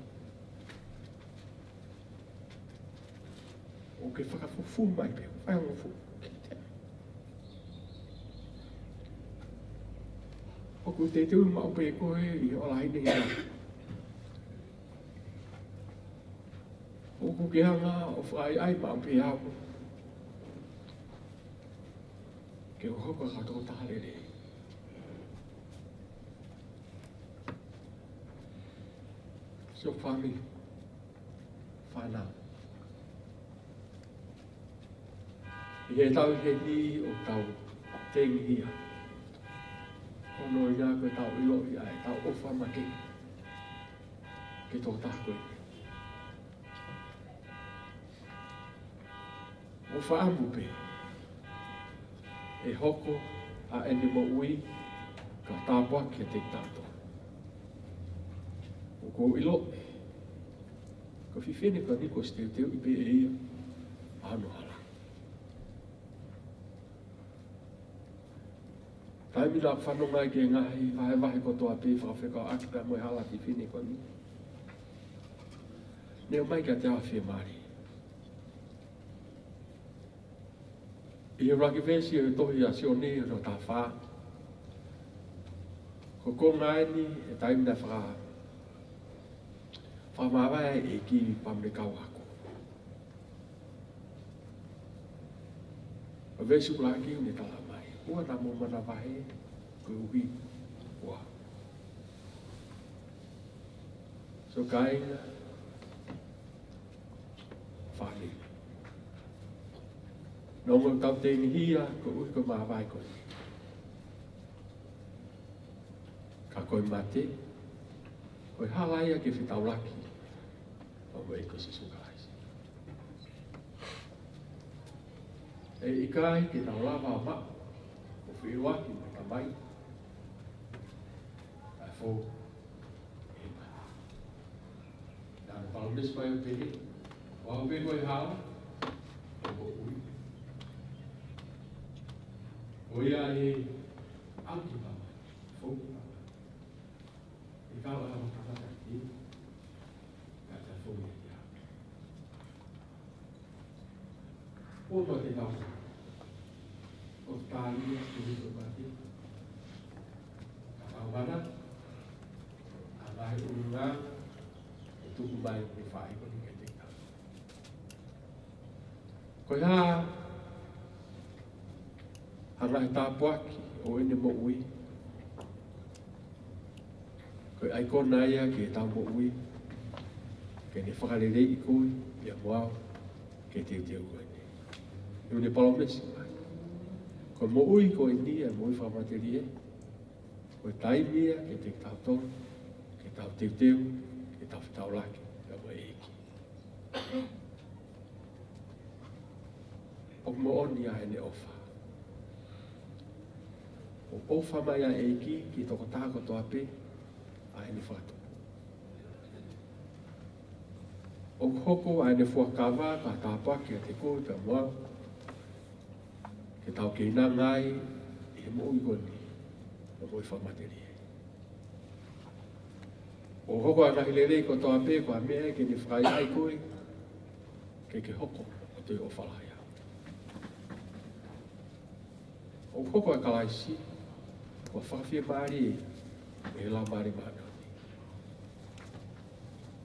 ʻOku ke fakafufū mai pē, fai ongo fu. ʻOku teuteu maʻu pē koe ʻi he ola ʻi heni. ʻOku ke hanga ʻo fakaʻaiʻai maʻu pē au ke u hoko ko ha tokotaha lelei. Siʻoku fāmili, fānau. ʻI he tau ʻi heni ʻoku tau tengihia. Ko hono ʻuhinga ko ʻetau ʻiloʻi ʻa ʻetau ʻofa makehe ki he tokotaha ko eni. ʻOku ou fakaʻamu pē ʻe hoko ʻa ʻene moʻui ko ha tāpuaki kiate kitautolu. ʻOku ou ʻiloʻi ko e fefine ko eni kuo ʻosi teuteuʻi pē ʻe ia ʻa hono hala. Taimi naʻa ku fanongo ai ki he ngaahi vahevahe kotoa pē fakafekauʻaki pea mo e hala ʻa e fefine ko eni, ne ʻomai kiate au ha fiemālie. ʻI he ʻuluaki veesi ʻo e tohi ʻa Sione ʻi hono taha fā, ko e konga eni ʻo e taimi naʻe faka-, fakamāvae ai e ʻEiki pea mo e kau ako. ʻA e veesi ʻuluaki ne tala mai: Ua naʻa mou manavahē koeʻuhi ko au. Siʻoku kāinga, fāmili. Neongo ʻetau tengihia koeʻuhi ko e māvae ko eni, ka ko e mate, ko e hala ia ke fetaulaki pea mo e ʻEiki ko Sīsū Kalaisi. ʻE ʻikai ke tau lava ʻo maʻu ʻo feʻiloaki mo e Tamai ʻi he fou ʻi he mate. Naʻa ne palōmesi mai ʻo pehē, ko au pē ko e hala, ko e moʻui, ko ia ʻe ʻalu ki he Tamai, fou ki he Tamai. ʻIkai ha tangata ʻe ʻalu ki ai, ka te fou ia ʻiate au. ʻOku ʻikai te tau ʻo tālia ʻa e ʻuhinga mate. Ka tau mana ʻa e ngaahi ʻulungaanga ʻe tuku mai ʻe he faʻē ko eni kiate kitautolu. Ko e hā ha ngaahi tāpuaki ʻo ʻene moʻui? Ko e ʻaikona ia ki heʻetau moʻui, ke ne fakaleleiʻi koe pea mo au ki he teuteu ko eni. ʻOku ne palōmesi mai, ko e moʻui ko eni, ʻa e moʻui fakamatelie, ko e taimi ia kiate kitautolu ke tau teuteu, ke tau fetaulaki pea mo e ʻEiki. ʻOku moʻoni ʻa ʻene ʻofa. ʻOku ʻofa mai ʻa e ʻEiki ki he tokotaha kotoa pē ʻa ʻene fakatupu. ʻOku hoko ʻa ʻene fuakava ko ha tāpuaki kiate koe pea mo au, ke tau keinanga ai ʻi he moʻui ko eni, ʻa e moʻui fakamatelie. ʻOku hoko ʻa e ngaahi lelei kotoa pē ko ha meʻa ke ne fakaʻaiʻai koe ke ke hoko ʻo toe ʻofa lahi ange. ʻOku hoko ʻa Kalaisi ko ha fakafiemālie ʻi he Laumālie Māʻoniʻoni.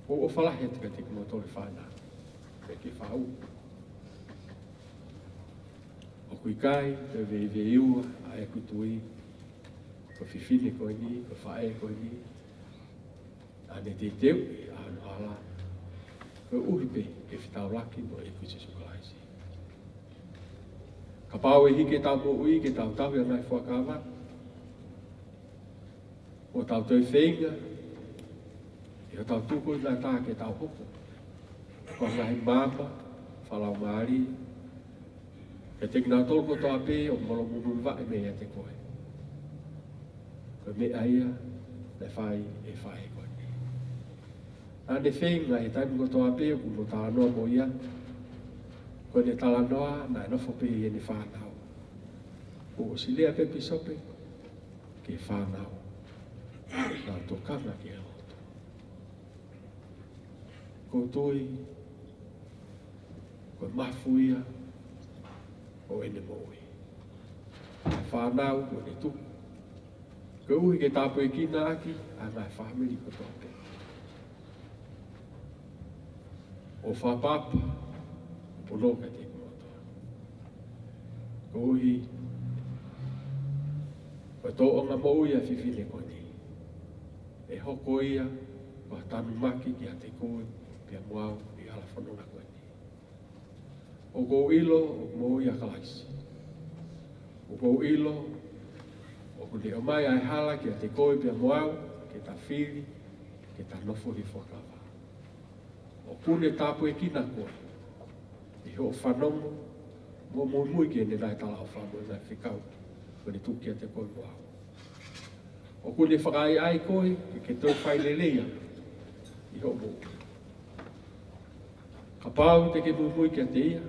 ʻOku ou ʻofa lahi atu kiate kimoutolu fānau, pea ke fāʻū. ʻOku ʻikai ke veiveiua ʻa ʻeku tui ko e fefine ko eni, ko e faʻē ko eni, naʻa ne teuteuʻi ʻa hono hala koeʻuhi pē ke fetaulaki mo e ʻEiki ko Sīsū Kalaisi. Kapau ʻe hiki ʻetau moʻui ke tau tauhi ʻa e ngaahi fuakava, ʻo tau toe feinga ʻi hotau tuku ʻi he ngaahi taʻu ke tau hoko ko ha ngaahi maama fakalaumālie kiate kinautolu kotoa pē ʻoku molomunuvaʻe meiate koe, ko e meʻa ia naʻe fai ʻe he faʻē ko eni. Naʻa ne feinga he taimi kotoa pē ʻoku mo talanoa mo ia, ko ʻene talanoa naʻe nofo pē ʻi heʻene fānau. ʻOsi lea pē pīsope ki he fānau, naʻa nau tokanga ki he lotu. ʻOku ou tui ko e mafu ia ʻo ʻene moʻui. Fānau ʻoku ne tuku koeʻuhi ke tāpuekina ʻaki ʻa e ngaahi fāmili kotoa pē. ʻOfa papa, pono kiate kimoutolu. Koeʻuhi ko e tōʻonga moʻui ʻa e fefine ko eni, ʻe hoko ia ko ha tanumaki kiate koe pea mo au ʻi he hala fononga ko eni. ʻOku ou ʻilo ʻoku moʻui ʻa Kalaisi. ʻOku ou ʻilo ʻoku ne ʻomai ʻa e hala kiate koe pea mo au ke ta fili ke ta nofo ʻi he fuakava. ʻOku ne tāpuekina koe ʻi hoʻo fanongo mo muimui ki heʻene ngaahi talaʻofa mo e ngaahi fekau ʻoku ne tuku kiate koe mo au. ʻOku ne fakaʻaiʻai koe ke ke toe fai lelei ange ʻi hoʻo moʻui. Kapau te ke muimui kiate ia,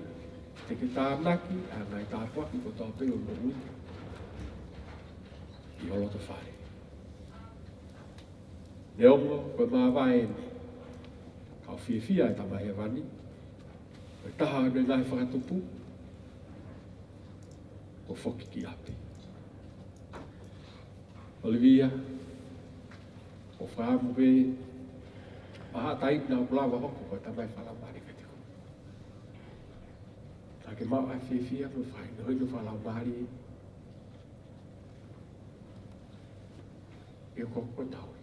te ke tānaki ʻa e ngaahi tāpuaki kotoa pē ʻo e moʻui ʻi ho loto fale. Neongo ko e māvae eni, ka ʻoku fiefia e Tamai Hēvani, ko e taha ʻo ʻene ngaahi fakatupu kuo foki ki ʻapi. ʻOlivia, ʻoku ou fakaʻamu pē, ʻa ha taimi naʻa ku lava hoko ko e tamai fakalaumālie kiate koe. Ka ke maʻu ʻa e fiefia mo e fakahinohino fakalaumālie ʻi hoʻo koko tauhi.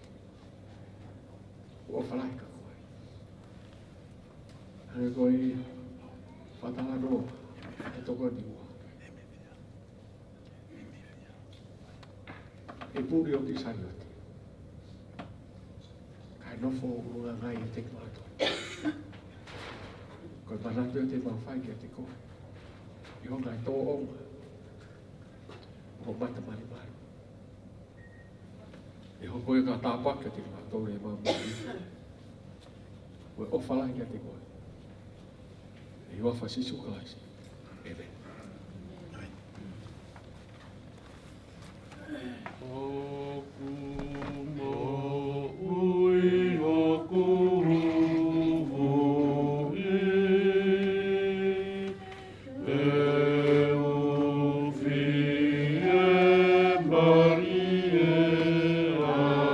ʻOku ou ʻofa lahi kia koe. Hangē ko e fakatalanoa ʻa e tokoni ua. ʻE puli ʻo ki Saliote, kae nofo ʻo ngangai ʻiate kimautolu. Ko e manatu ia te mau fai kiate koe ʻi hoʻo ngaahi tōʻonga ʻo e mata malimali. ʻE hoko ia ko e tāpuaki kiate kimautolu ʻi heʻemau moʻui. ʻOku ou ʻofa lahi kiate koe. ʻI he huafa ʻo Sīsū Kalaisi. ʻĒmeni. ʻOku moʻui hoku moʻui, ʻe u fiemālie ʻaki.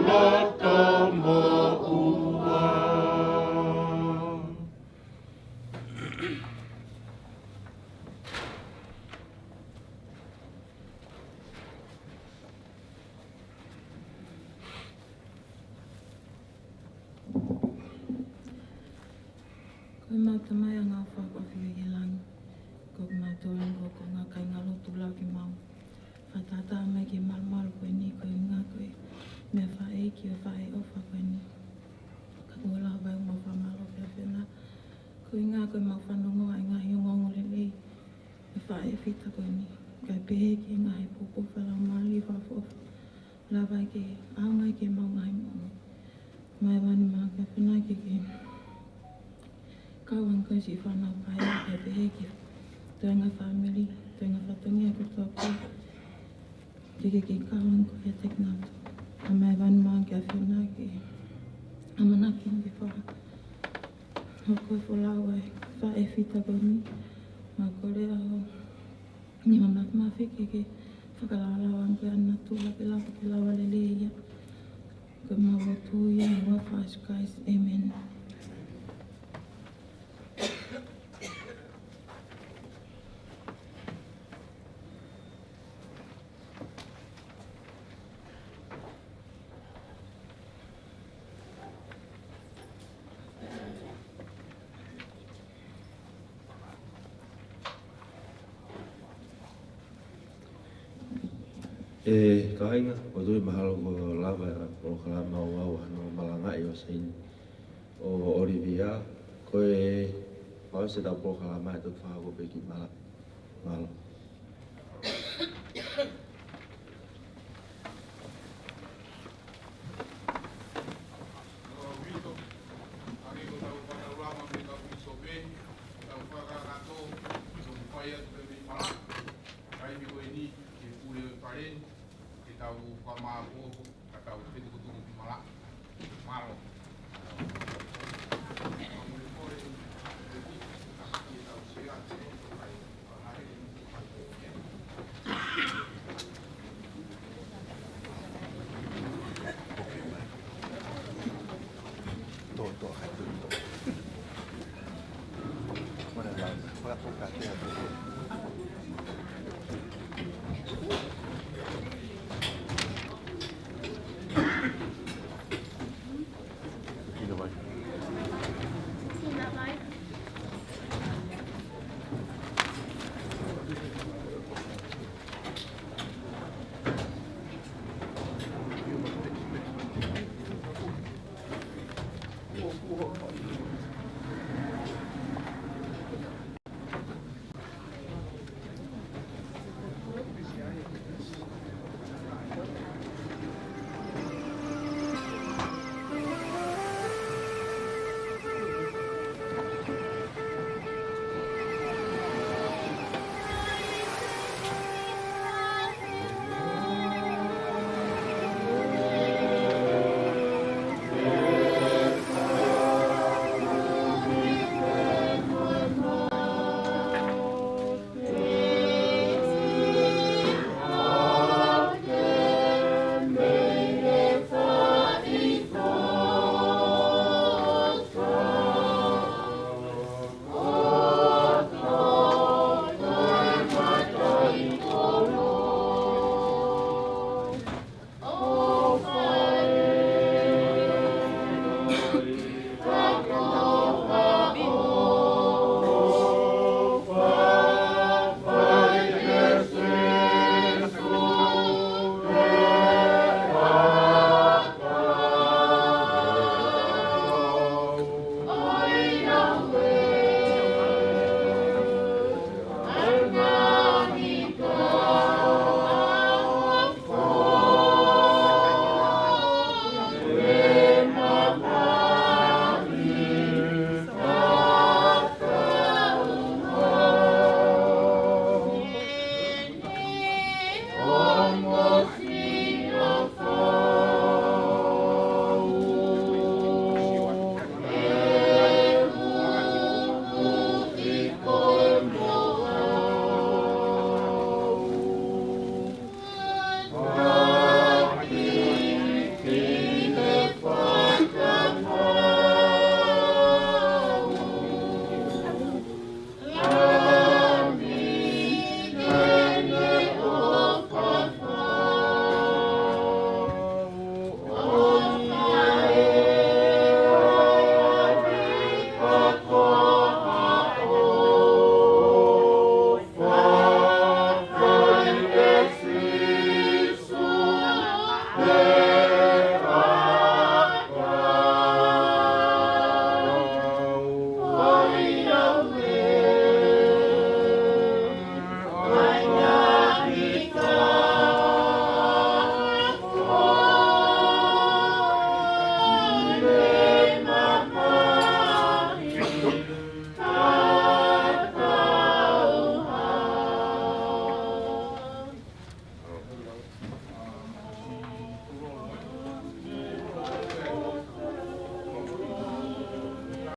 Loto mo ua. Ko ʻemau Tamai ʻoku ʻafio ʻi he langi. Ko ʻemau tō ʻi he ko ʻemau kāinga lotu lau ki mautolu. Fakatātā mai ki he malumalu ko eni ko e ʻuhinga ko e meʻaʻofa ʻa e ʻEiki ʻo e faʻē ʻofa ko eni. Ka ko e lava ʻemau fakamālō ki he ʻAfiona. Ko e ʻuhinga ko ʻemau fanongo ʻa e ngaahi ongoongolelei ʻo e faʻē ʻofa ko eni. Kae pehē ki he ngaahi poupou fakalaumālie fakaʻofoʻofa. Lava ke ʻaonga ki heʻemau ngaahi moʻui. Mālō ʻaupito ʻAfiona ke ke kau ange ki siʻi fānau paea kae pehē ki he toenga fāmili, toenga fatongia kotoa pē. Ke ke ke kau ange kiate kinautolu. Mālō ʻaupito ʻAfiona ke ʻamanaki ke fakahoko e folau ʻa e faʻē ʻofa ko eni. Mau kole ʻa hoʻo nima mafimafi ke ke fakalaulauʻi ange ʻa natula ke lava ke lava lelei ia. Ko ʻemau lotu ia ʻi he huafa ʻo Sīsū Kalaisi. ʻĒmeni. ʻE kāinga, ʻoku ou tui mahalo kuo lava e polokalama ʻo aʻu ʻa hono malangaʻi ʻo Saini ʻo ʻOlivia, ko e pau se ta polokalama ʻe toki fakahoko pē ki Malaʻe. Mālō.